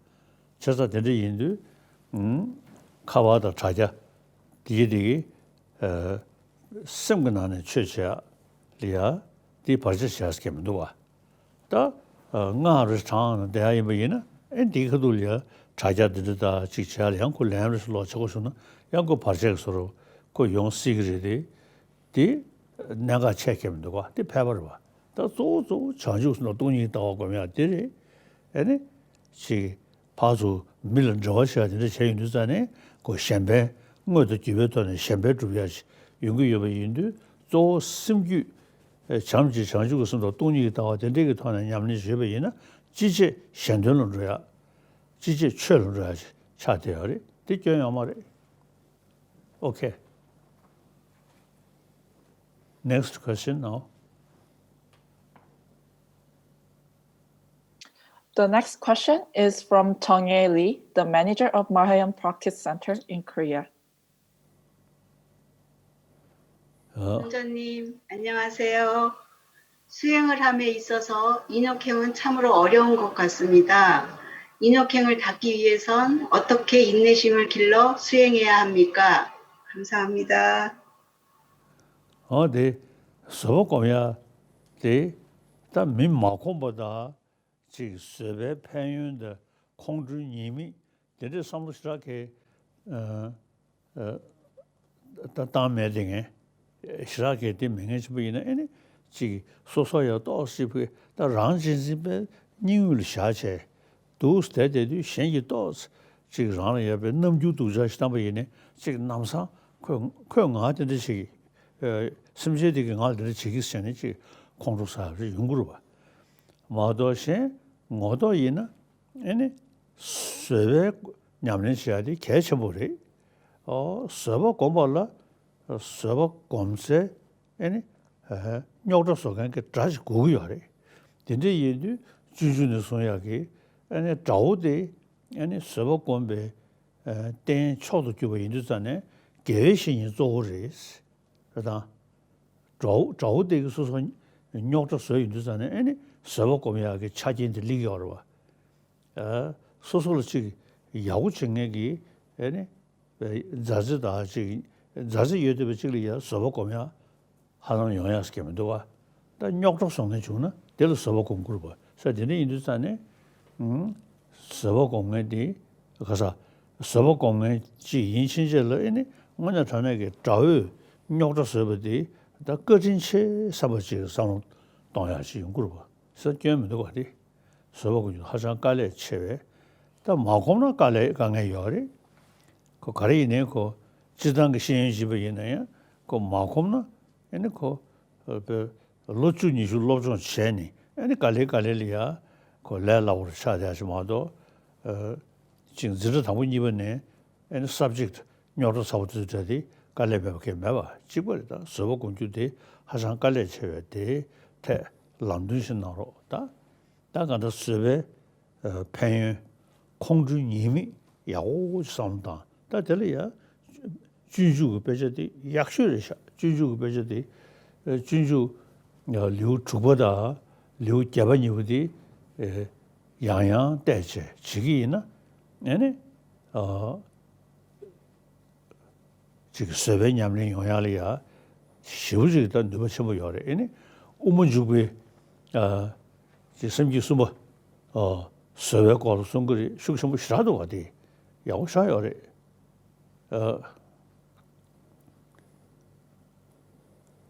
བྱས་ཙང་དེ་འདྲ་ཡིན་དུས་ཨུམ་ཁ་པར་དང་དྲ་རྒྱ་དེ་གི་དེ་གི་ཨ་སེམས་ཀྱི་ནང་ནས་ཆོས་བྱེད་ཡ་ལ་ཡ་དེ་བར་ཆད་བྱེད་ཡ་ཟེར་མཁན་མི་འདུག་བ། ད་སྔགས་རེ་བགྲང་ནས་བསྡད་ཡ་ཡིན་པ་ཡིན་ན་ཨེ་འདིའི་ཁ་ཐུག་ལ་ཡ་དྲ་རྒྱ་འདི་འདྲ་ད་ཅིག་བྱས་ལ་ཡང་ཁོ་ལན་རེ་ལོག་བྱེད་དགོས་བྱུང་ན་ཡང་ཁོ་བར་ཆད་ཀྱི་བཟོ་འདྲ་ཁོ་ཡོང་སྲིད་ཀྱི་རེད་དེ། དེ་གནད་འགག་ཆེ་གེ་མི་འདུག་ག་དེ་ཕལ་པ་རེད་བ། ད་གཙོ་བོ་གཙོ་བོ་བྱང་ཆུབ་སེམས་དང་སྟོང་ཉིད་ལྟ་བ་སྒོམ་ཡ་དེ་རེད། ཨེ་ནི་ཅིག་ཕར་ཚུར་མི་ལ་འབྲེལ་བ་བྱེད་ཡ་དེ་འདྲ་བྱས་ཡོང་དུས་ཙང་ནས་ཁོ་གཞན་ཕན་དངོས་དང་བརྒྱུད་པའི་ཐོག་ནས་གཞན་ཕན་སྒྲུབ་ཡ་ཞིག་ཡོང་གི་ཡོད་པ་ཡིན་དུས་གཙོ་བོ་སེམས་རྒྱུད་བྱམས་ཀྱི་བྱང་ཆུབ་ཀྱི་སེམས་དང་སྟོང་ཉིད་ཀྱི་ལྟ་བ་དེ་འདྲའི་གི་ཐོག་ནས་ཉམས་ལེན་བྱེད་པ་ཡིན་ན་ཅི་བྱེད་གཞན་དོན་ལ་འགྲོ་ཡ། ཅི་བྱེད་ཆོས་ལ་འགྲོ་ཡ་ཆགས་བསྡད་ཡོད་རེད། དེ་སྐྱོན་ཡོད་མ་རེད། Okay. Next question now. The next question is from Tongye Lee, the manager of Mahayana Practice Center in Korea. 원장님, 안녕하세요. 수행을 함에 있어서 인욕행은 참으로 어려운 것 같습니다. 인욕행을 닦기 위해선 어떻게 인내심을 길러 수행해야 합니까? 감사합니다. ཨོ་དེ་བཟོད་པ་སྒོམ་ཡ་དེ་ད་མི་མ་ཁོམ་པ་དང་ཅིག་བཟོད་པའི་ཕན་ཡོན་དང་ཁོང་ཁྲོའི་ཉེས་དམིགས་དེ་འདྲའི་བསམ་བློ་ཞེ་དྲག་གི་ཨ་ཨ་ད་བཏང་མེད་དེ་ངས་ཞེ་དྲག་གི་དེ་མེད་མཁན་ཆེན་པོ་ཡིན་ན་ཨེ་ནི་ཅིག་སོ་སོ་ཡང་ཏོག་ཙམ་ཅིག་ཕུད་ད་རང་གཅེས་འཛིན་པའི་སྙིང་དབུས་ལ་བཞག་བྱས། འདུག་བསྡད་བསྡད་དུས་གཞན་གྱིས་ཏོག་ཙམ་ཅིག་རང་ལ་ཡོད་པའི་རྣམ་འགྱུར་སྡུག་ཅག་ཞིག་བསྟན་པ་ཡིན་ནའི་ཅིག་ལམ་སང་ཁོས་ཁོས་ང་དེ་འདྲ་ཞིག་སེམས་ཅན་དེ་གིས་ང་ལ་དེ་འདྲ་བྱེད་ཀྱི་ཟེར་ནས་ཅིག་ཁོང་ཁྲོ་ཟ་ཡ་རེ་ཡོང་གི་རེད་བ། མ་གཏོགས་གཞན་ངོ་ཐོག་ཡིན་ན་ཨེ་ནི་བཟོད་པའི་ཉམས་ལེན་བྱེད་ཡ་དེ་གལ་ཆེན་པོ་རེད། ཨོ་བཟོད་པ་སྒོམ་པ་ལ་བཟོད་པ་སྒོམ་སའི་ཨེ་ནི། རྙོག་དྲ་བཟོ་མཁན་གྱི་དགྲ་ཞིག་དགོས་ཀྱི་ཡོད་རེད། དེ་འདྲ་ཡིན་དུས་སྤྱོད་འཇུག་ནས་གསུང་ཡག་གི་ཨེ་ནི་དགྲ་བོ་དེ་ཨེ་ནི་བཟོད་པ་སྒོམ་པའི་རྟེན་མཆོག་ཏུ་གྱུར་པ་ཡིན་དུས་ཙང་ནས་དགེ་བའི་བཤེས་གཉེན་གཙོ་བོ་རེད། རེད་དང་། དགྲ་བོ་དགྲ་བོ་དེ་གིས་སོ་སོ་རྙོག་དྲ་བཟོས་ཡོང་དུས་ཙང་ནས་ཨེ་ནི་བཟོད་པ་སྒོམ་ཡག་གི་ཆ་རྐྱེན་དེ་སླེབས་ཀྱི་ཡོད་རེད་བ། སོ་སོ་ལ་ཅིག་ཡག་པོ་བྱེད་མཁན་གྱི་ཨེ་ནི། མཛའ་བརྩེ་དང་ཅིག་མཛའ་བརྩེ་ཡོད་བསྡད་པ་ཅིག་ལ་ཡ་བཟོད་པ་སྒོམ་ཡ་ཧ་ལམ་ཡོང་ཡ་ཟེར་གྱི་མི་འདུག་བ། ད་རྙོག་དྲ་བཟོ་མཁན་བྱུང་ན་དེ་ལ་བཟོད་པ་སྒོམ་དགོས་པ་ས་དེ་འདྲ་ཡིན་དུས་ཙང་ནས་བཟོད་པ་སྒོམ་མཁན་དེ་ག་ས་བཟོད་པ་སྒོམ་མཁན་ཅིག་ཡིན་ཕྱིན་ཆད་ལ་ཨེ་ནི་དངོས་གནས་དྲང་གནས་ཀྱི་དགྲ་བོས་རྙོག་དྲ་བཟོས་པ་དེ་ད་བཀའ་དྲིན་ཆེ་བསམ་པ་ཅིག་བསམ་བློ་གཏོང་ཡ་ཅིག་ཡོང་དགོས་པ་ས་སྐྱོན་མི་འདུག་བ་དེ། བཟོད་པ་སྒོམ་རྒྱུ་ཧ་ཅང་དཀའ་ལས་ཆེ་བས། ད་མ་སྒོམ་ན་དཀའ་ལས་དཀའ་ངལ་ཡོད་རེད། ཁོ་ག་རེ་ཡིན་ནའི་ཁོ་སྤྱིར་བཏང་གི་ཤེས་ཡོན་སྦྱིན་པ་ཡིན་ན་ཡང་ཁོ་མ་སྒོམ་ན་ཨེ་ནི་ཁོ་ལོ་བཅུ་ཉི་ཤུ་སློབ་སྦྱོང་བྱས་ནས་ཨེ་ནི་དཀའ་ལས་དཀའ་ལས་ལ་ཡ་ཁོ་ལས་སླ་པོར་ཆགས་བསྡད་ཡ་ཅིག་མ་གཏོགས། ཅིག་འཛིན་གྲྭ་དང་པོ་གཉིས་པ་ནས་ཨེ་ནི་སབ་ཇེག་རྙོག་དྲ་ཚ་པོ་དེ་ཚོ་འདྲ་དེ་དཀའ་ལས་མེད་པ་གང་མེད་པ་གཅིག་པ་རེད། ད་བཟོད་པ་སྒོམ་རྒྱུ་དེ་ཧ་ཅང་དཀའ་ལས་ཆེ་བས་དེའི་ཐད་ལམ་སྟོན་ཞིག་གནང་རོགས། ད་ད་གང་ལྟར་བཟོད་པའི་ཕན་ཡོན་ཁོང་ཁྲོའི་ཉེས་དམིགས་ཡག་པོ་ཅིག་བསམ་བློ་བཏང་ད་དེ་ལ་ཡ་སྤྱོད་འཇུག་གི་དཔེ་ཆ་དེ་ཡག་ཤོས་རེད་ཤག་སྤྱོད་འཇུག་གི་དཔེ་ཆ་དེ་སྤྱོད་འཇུག་ལེའུ་དྲུག་པ་དང་ལེའུ་བརྒྱད་པ་གཉིས་པོ་དེ་ཡང་ཡང་བལྟས་བྱས་བྱེད་ཀྱི་ཡིན་ན་ཨེ་ནི། ཅིག་བཟོད་པའི་ཉམས་ལེན་ཡོང་ཡག་ལ་ཡ་ཞེ་པོ་ཅིག་ད་ནུས་པ་ཆེན་པོ་ཡོད་རེད། ཨེ་ནི་དབུ་མ་འཇུག་པའི་ཅིག་སེམས་བསྐྱེད་གསུམ་པ་བཟོད་པའི་སྐོར་ལ་གསུང་གི་རེད། ཤུགས་ཆེན་པོ་ཞེ་དྲག་འདུག་བ་དེ་ཡག་པོ་ཞེ་དྲག་ཡོད་རེད།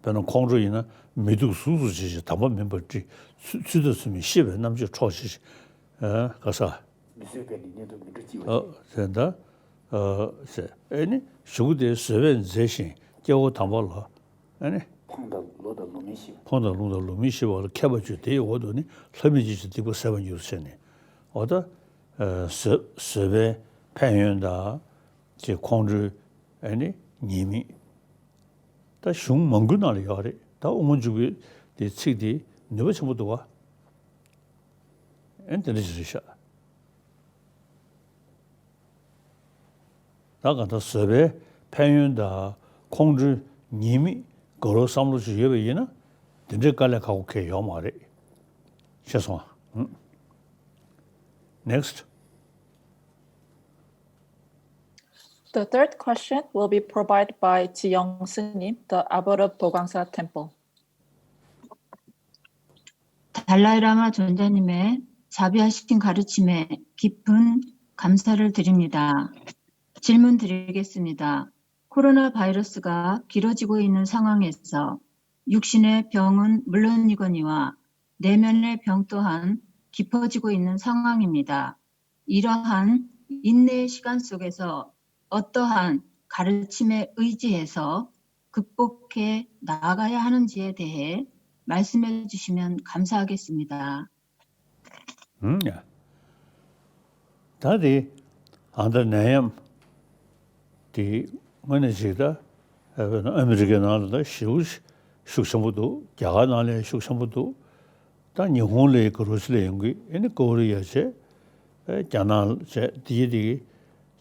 དཔེར་ན་ཁོང་ཁྲོ་ཡིན་ན་མི་སྡུག་གཟུགས་སུ་བྱེད་ཅིང་དམ་པ་མིན་པར་དཀྲི། ཚུལ་དང་ཚུལ་མིན་ཤེས་པས་རྣམ་དཔྱོད་འཕྲོག་བྱེད་ཅིང་། ག་ས། མི་བཟོད་པས་ནི་གཉེན་དུ་མི་འགྲོ་ཅིག་བ་ཅིག་ཟེར་ད། ཟེར་ཨེ་ནི་གཞུག་གུ་དེ་བཟོད་པས་མཛེས་ཤིང་སྐྱེ་བོ་དམ་པ་ལ་ཨེ་ནི་ ཕོངས་དང་བློ་དང་ལུང་མི་ཤེས་པ། ཕོངས་དང་ལུང་དང་ལུང་མི་ཤེས་པ་ལ་མཁས་པ་བཅུ་དེའི་འོག་ཏུ་ནི་ལྷ་མི་འཇིགས་བྱེད་སྡིག་པ་ཟད་པར་འགྱུར་ཟེར་ནས། འོ་ད། ཨ་བཟོད་བཟོད་པའི་ཕན་ཡོན་དང་། ཅེས་ཁོང་ཁྲོའི་ཨ་ནི་ཉེས་དམིགས། ད་གཞུང་མང་པོའི་ནང་ལ་ཡོད་རེད། ད་དབུ་མ་འཇུག་པའི་དེ་ཚིག་དེ་ནུས་པ་ཆེན་པོ་འདུག་བ། ཨེ་དེ་འདྲ་ཞིག་རེད་ཤག་ད་གང་ལྟར་བཟོད་པའི་ཕན་ཡོན་དང་ཁོང་ཁྲོའི་ཉེས་དམིགས་དགའ་རབ་བསམ་བློ་ཞིག་ཡོད་པ་ཡིན་ན། དེ་འདྲའི་དཀའ་ལས་ཁག་པོ་གང་ཡང་ཡོད་མ་རེད། ཤེས་སོང་ཨ། Next. The third question will be provided by Ji Young Suni, the abbot of Bogangsa Temple. 달라이 라마 존자님의 자비하신 가르침에 깊은 감사를 드립니다. 질문 드리겠습니다. 코로나 바이러스가 길어지고 있는 상황에서 육신의 병은 물론이거니와 내면의 병 또한 깊어지고 있는 상황입니다. 이러한 인내의 시간 속에서 어떠한 가르침에 의지해서 극복해 나아가야 하는지에 대해 말씀해 주시면 감사하겠습니다. ཨུམ་ཡ། ད་དེ་ཨ་མདའ་ནད་ཡམས་དེ་དངོས་གནས་ཅིག་ད་ཨ་མི་རི་ཀའི་ནང་ལ་ད་ཞེ་པོ་ཤུགས་ཆེན་པོ་འདུག་རྒྱ་གར་ནང་ལ་ཤུགས་ཆེན་པོ་འདུག་ད་ཉི་ཧོང་ལ་ག་རོ་ཆི་ལ་ཡོང་གི། ཨེ་ནི་ཀོ་རི་ཡ་བྱས། ཨེ་རྒྱ་ནག་བྱས། དེ་དེ་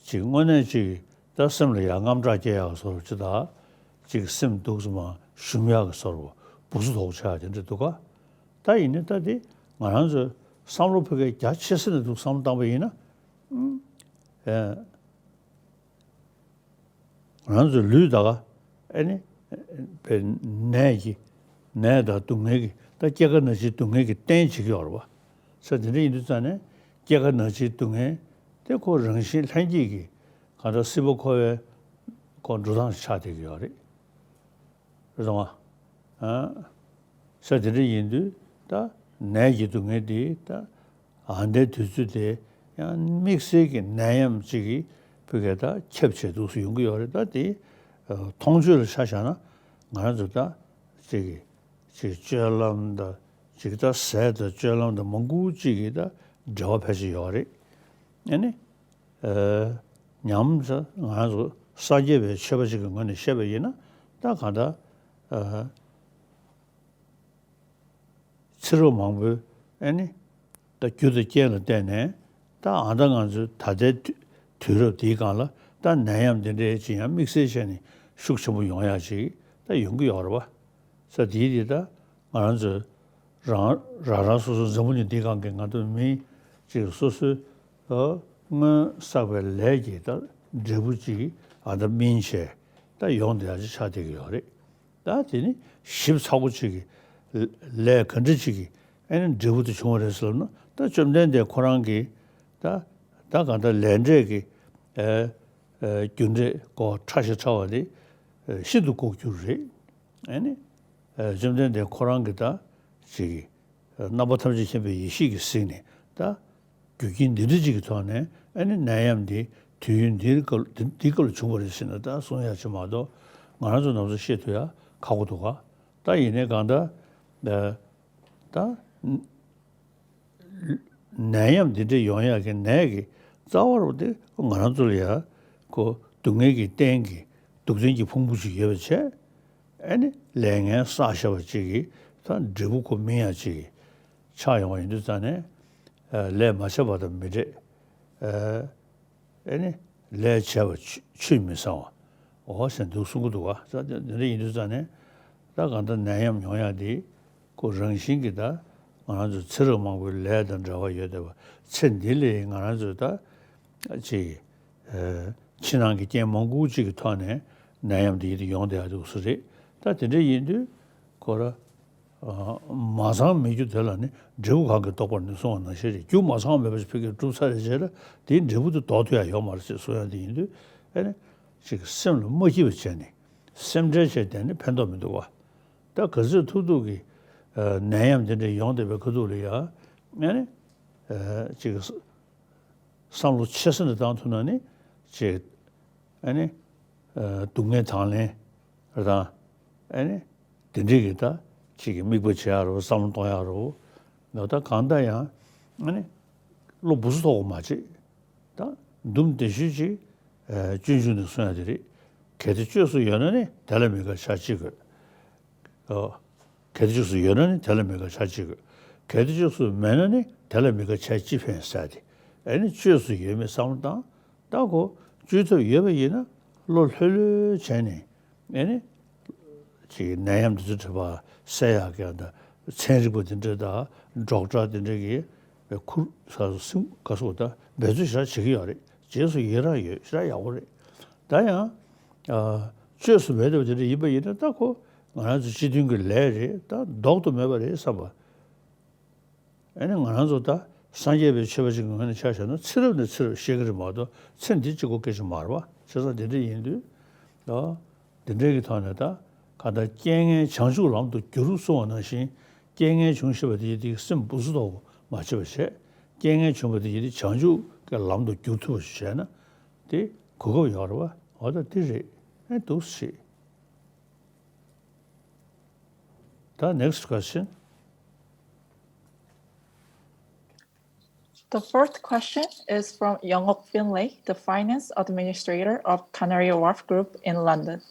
ཅིག་དངོས་གནས་ཅིག་ད་སེམས་ལ་ཡ་དངངས་སྐྲག་སྐྱེ་ཡག་བཟོ་འདྲ་ཅིག་དང་། ཅིག་སེམས་སྡུག་ཙམ་མ་ཞུམ་ཡག་གི་བཟོ་འདྲ་སྦུ་སུ་དོག་ཆགས་དེ་འདྲ་འདུག་ག་ད་ཡིན་ནའི་ད་དེ་ང་རང་ཚོའི་བསམ་བློ་ཕ་གིར་རྒྱ་ཆེ་ས་ནས་འདུག་བསམ་བློ་བཏང་པ་ཡིན་ན། ཨེ། ང་རང་ཚོའི་ལུས་ད་ག་ཨེ་ནི་པའི་ནད་ཀྱི་ནད་དང་སྡུག་བསྔལ་གྱི་ད་སྐྱེ་རྒ་ན་འཆིའི་སྡུག་བསྔལ་གྱི་རྟེན་བྱེད་ཀྱི་ཡོད་རེད་བ། ས་དེ་འདྲ་ཡིན་དུས་ཙང་ནས་སྐྱེ་རྒ་ན་འཆིའི་སྡུག་བསྔལ་དེ་ཁོ་རང་བཞིན་ལྷན་སྐྱེས་ཀྱི་གང་ལྟར་སྲིད་པ་འཁོར་བའི་ཁོ་འགྲོ་སྟངས་ཤིག་ཆགས་བསྡད་ཀྱི་ཡོད་རེད། རེད་སོང་ཨ། ས་དེ་འདྲ་ཡིན་དུས་ད་ནད་ཀྱི་སྡུག་བསྔལ་འདི་ད་ཨ་མདའི་དུས་ཚོད་དེ་ཡང་དམིགས་བསལ་གྱི་ནད་ཡམས་ཅིག་གིས་བོད་སྐད་ད་ཁྱབ་བྱས་འདུག་སེ་ཡོང་གི་ཡོད་རེད། ད་དེ་མཐོང་ཆོས་ལ་ཆ་བཞག་ན་ང་རང་ཚོ་ད་ཅིག་ཅིག་སྤྱོད་ལམ་དང་ཅིག་ད་ཟས་དང་སྤྱོད་ལམ་དང་མང་པོ་ཅིག་གིས་ད་འབྲེལ་བ་ཕལ་ཆེར་ཡོད་རེད། ཨ་ནི། ཨ། ཉམས་ང་རང་ཚོ་སངས་རྒྱས་པའི་ཆོས་པ་ཞིག་གི་ངོས་ནས་བཤད་པ་ཡིན་ན། ད་གང་ལྟར་ཨ། ཚེ་རབས་མང་པོའི་ཨ་ནི་ད་རྒྱུ་དང་རྐྱེན་ལ་བརྟེན་ནས་ད་ཨ་ད་ང་ཚོའི་ད་ལྟའི་དུས་དུས་རབས་འདིའི་སྒང་ལ་ད་ནད་ཡམས་འདི་འདྲའི་ཅིག་ཡང་དམིགས་བསལ་བྱས་ནས་ཤུགས་ཆེན་པོ་ཡོང་ཡག་ཅིག་ད་ཡོང་གི་ཡོད་རེད་བ། ས་དེའི་དེ་ད་ང་རང་ཚོའི་རང་རང་རང་སོ་སོའི་འཛམ་བུ་གླིང་འདིའི་སྒང་གི་ང་ཚོ་མི་ཅིག་སོ་སོའི་ཨ་སྔོན་བསགས་པའི་ལས་ཀྱི་ད་འབྲས་བུ་ཅིག་ཨ་ད་སྨིན་བྱས་ད་ཡོང་བསྡད་ཡག་ཅིག་ཆགས་བསྡད་ཀྱི་ཡོད་རེད། ད་དེ་ནི་ཞིབ་ཚགས་པོ་ཅིག་གི་ལས་ག་འདྲ་ཅིག་གི་ཨ་ནི་འབྲས་བུ་དེ་བྱུང་བ་རེད་ཟེར་ལབ་ན། ད་བཅོམ་ལྡན་འདས་ཁོ་རང་གིས་ད་ད་གང་ལྟར་ལས་འབྲས་ཀྱི་ཨ་ཨ་རྒྱུ་འབྲས་ཀོ་ཕྲ་ཞིང་ཕྲ་བ་དེ་ཤིན་ཏུ་ལྐོག་གྱུར་རེད། ཨ་ནི། ཨ་བཅོམ་ལྡན་འདས་ཁོ་རང་གིས་ད་ཅིག་རྣམ་པ་ཐམས་ཅད་མཁྱེན་པའི་ཡེ་ཤེས་ཀྱིས་གཟིགས་ནས་ད་རྒྱུ་རྐྱེན་འདི་འདྲ་ཅིག་གི་ཐོག་ནས་ཨ་ནི་ནད་ཡམས་འདི་དུས་ཡུན་འདིའི་སྐབས་འདིའི་སྐབས་ལ་བྱུང་བ་རེད་ཟེར་ནས་ད་གསུང་ཡག་ཅིག་མ་གཏོགས་ང་རང་ཚོ་ནམ་ཚོད་བཤད་ཐུབ་ཡག་ཁག་པོ་འདུག་ག་ད་ཡིན་ནའི་གང་ལྟར་ད། ནད་ཡམས་འདི་འདྲ་ཡོང་ཡག་གི་ནད་ཀྱི་རྩ་བ་རུ་དེ་ང་རང་ཚོ་ལ་ཡ་ཁོ་སྡུག་བསྔལ་གྱི་རྟེན་གྱི་སྡུག་བདེན་གྱི་ཕུང་པོ་ཞིག་ཡོད་པ་བྱས། ཨ་ནི་ལས་ངན་བསགས་བཞག་པ་ཅིག་གིས་ད་འབྲས་བུ་ཁོ་སྨིན་ཡག་ཅིག་ཆགས་ཡོང་བ་ཡིན་དུས་ཙང་ནས། ལས་མ་བྱས་པ་དང་མི་འདྲེས། ཨ་ནི་ལས་བྱས་པ་ཆུད་ཆུད་མི་ཟ་བ། འོ་ཟེར་འདུག་གསུང་གི་འདུག་ག་ས་དེ་འདྲ་ཡིན་དུས་ཙང་ནས་ད་གང་ལྟར་ནད་ཡམས་ཡོང་ཡག་དེ་ཁོ་རང་བཞིན་གྱིས་ད་ང་རང་ཚོ་ཚེ་རབས་མང་པོའི་ལས་དང་འབྲེལ་བ་ཡོད་བསྡད་པ། ཚེ་འདི་ལ་ང་རང་ཚོས་ད་ཅིག་ཕྱི་ནང་གི་རྐྱེན་མང་པོ་ཅིག་གི་ཐོག་ནས་ནད་ཡམས་དེ་ཡིད་དུ་ཡོང་བསྡད་ཡག་འདུག་སེ་རེད། ད་དེ་འདྲ་ཡིན་དུས་ཁོ་ར། མ་ཚང་མེད་རྒྱུ་དེ་ལ་ནི་འབྲས་བུ་གང་གིས་ལྡོག་པར་ནུས་གསུངས་པ་ནང་བཞིན་རེད། རྒྱུ་མ་ཚང་མེད་པ་ཞིག་ཕ་གིར་གྲུབ་ཚར་རེད་བྱས་ལ་དེའི་འབྲས་བུ་དེ་ལྡོག་ཐུབ་ཡག་ཡོད་མ་རེད་ཅེས་གསུང་ཡག་དེ་ཡིན་དུས་ཨ་ནི་ཅིག་སེམས་ལ་མ་སྐྱིད་པ་བྱས་ནས་སེམས་ཁྲལ་བྱས་བསྡད་ནས་ཕན་ཐོགས་མི་འདུག་བ། ད་ག་ཚོད་ཐུབ་ཐུབ་ཀྱིས་ནད་ཡམས་དེ་འདྲ་ཡོང་བསྡད་པའི་ཁ་ཐུག་ལ་ཡ་ཨ་ནི་ཅིག་བསམ་བློ་ཆེ་ས་ནས་བཏང་ཐུབ་ན་ནི་ཅིག་ཨ་ནི་སྡུག་བསྔལ་དང་ལེན་དང་ཨ་ནི། དེ་འདྲའི་གི་ད་ཅིག་གི་དམིགས་པ་བྱེད་ཡ་རོ། བསམ་བློ་གཏོང་ཡ་རོ། ད་ད་གང་ལྟར་ཡང་ཨ་ནི་བློ་སྦུ་སུ་ཐོག་མ་བྱེད། ད་འདུམ་དེ་ཤུལ་ཅིག་སྤྱོད་འཇུག་ནས་གསུང་ཡ་དེ་རེད། གལ་ཏེ་བཅོས་སུ་ཡོད་ན་ནི་དེ་ལ་མི་དགའ་བྱ་ཅི་དགོས། ཨོ། གལ་ཏེ་བཅོས་སུ་ཡོད་ན་ནི་དེ་ལ་མི་དགའ་བྱ་ཅི་དགོས། གལ་ཏེ་བཅོས་སུ་མེད་ན་ནི་དེ་ལ་མི་དགའ་བྱས་ཅི་ཕན་ཟེར་ཏེ། ཨེ་ནི་བཅོས་སུ་ཡོད་མེད་བསམ་བློ་བཏང་། ད་ཁོ་བཅོས་ཐབས་ཡོད་པ་ཡིན་ན་བློ་ལྷོད་ལྷོད་བྱས་ནས་ཨེ་ནི་ཅིག་ནད་ཡམས་འདི་ཚོ་འདྲ་བ་སེལ་ཡག་གི་ད་ཚན་རིག་པ་འདི་འདྲ་དང་ཌོག་ཊར་འདི་འདྲ་གི་ཁུར་ས་སུ་སིམ་ག་སོགས་ད་འབད་རྩོལ་ཞེ་དྲག་བྱེད་ཀྱི་ཡོད་རེད། རྗེས་སུ་ཡི་རང་ཡོད། ཞེ་དྲག་ཡག་པོ་རེད། ད་ཡང་ཨ་བཅོས་སུ་མེད་པ་དེ་འདྲ་ཡིན་པ་ཡིན་ན་ད་ཁོ་ང་རང་ཚོ་སྤྱི་མཐུན་གྱི་ལས་རེད། ད་ལྡོག་ཏུ་མེད་པ་རེད་བསམ་པ། ཨ་ནི་ང་རང་ཚོ་ད་སངས་རྒྱས་པའི་ཆོས་པ་ཅིག་གི་ངོས་ནས་ཆ་བཞག་ན་ཚེ་རབས་ནས་ཚེ་རབས་བཤད་ཀྱི་རེད་མ་གཏོགས་ཚེ་འདི་གཅིག་པོ་སྐད་ཆ་མ་རེད་པ། བྱས་ཙང་འདི་འདྲ་ཡིན་དུས་ད་འདི་འདྲའི་གི་ཐོག་ནས་ད་ག་ད་རྐྱེན་ངན་བྱང་ཆུབ་ལམ་དུ་བསྒྱུར་གསུང་བ་ནང་བཞིན་རྐྱེན་ངན་བྱུང་ཤེས་པ་དེ་ཡིན་དུས་སེམས་སྦུ་སུ་ཐོག་མ་བྱེད་པ་བྱས། རྐྱེན་ངན་བྱུང་བ་དེ་ཡིན་དུས་བྱང་ཆུབ་ཀྱི་ལམ་དུ་བསྒྱུར་ཐུབ་པ་ཞིག་བྱས་ན་དེ་གོ་སྐབས་ཡོད་རེད་པ། འོ་ད་འདི་རེད། ཨེ་འདུག་སེ་བྱེད། ད་next question. The fourth question is from Yongok Finlay, the finance administrator of Canary Wharf Group in London.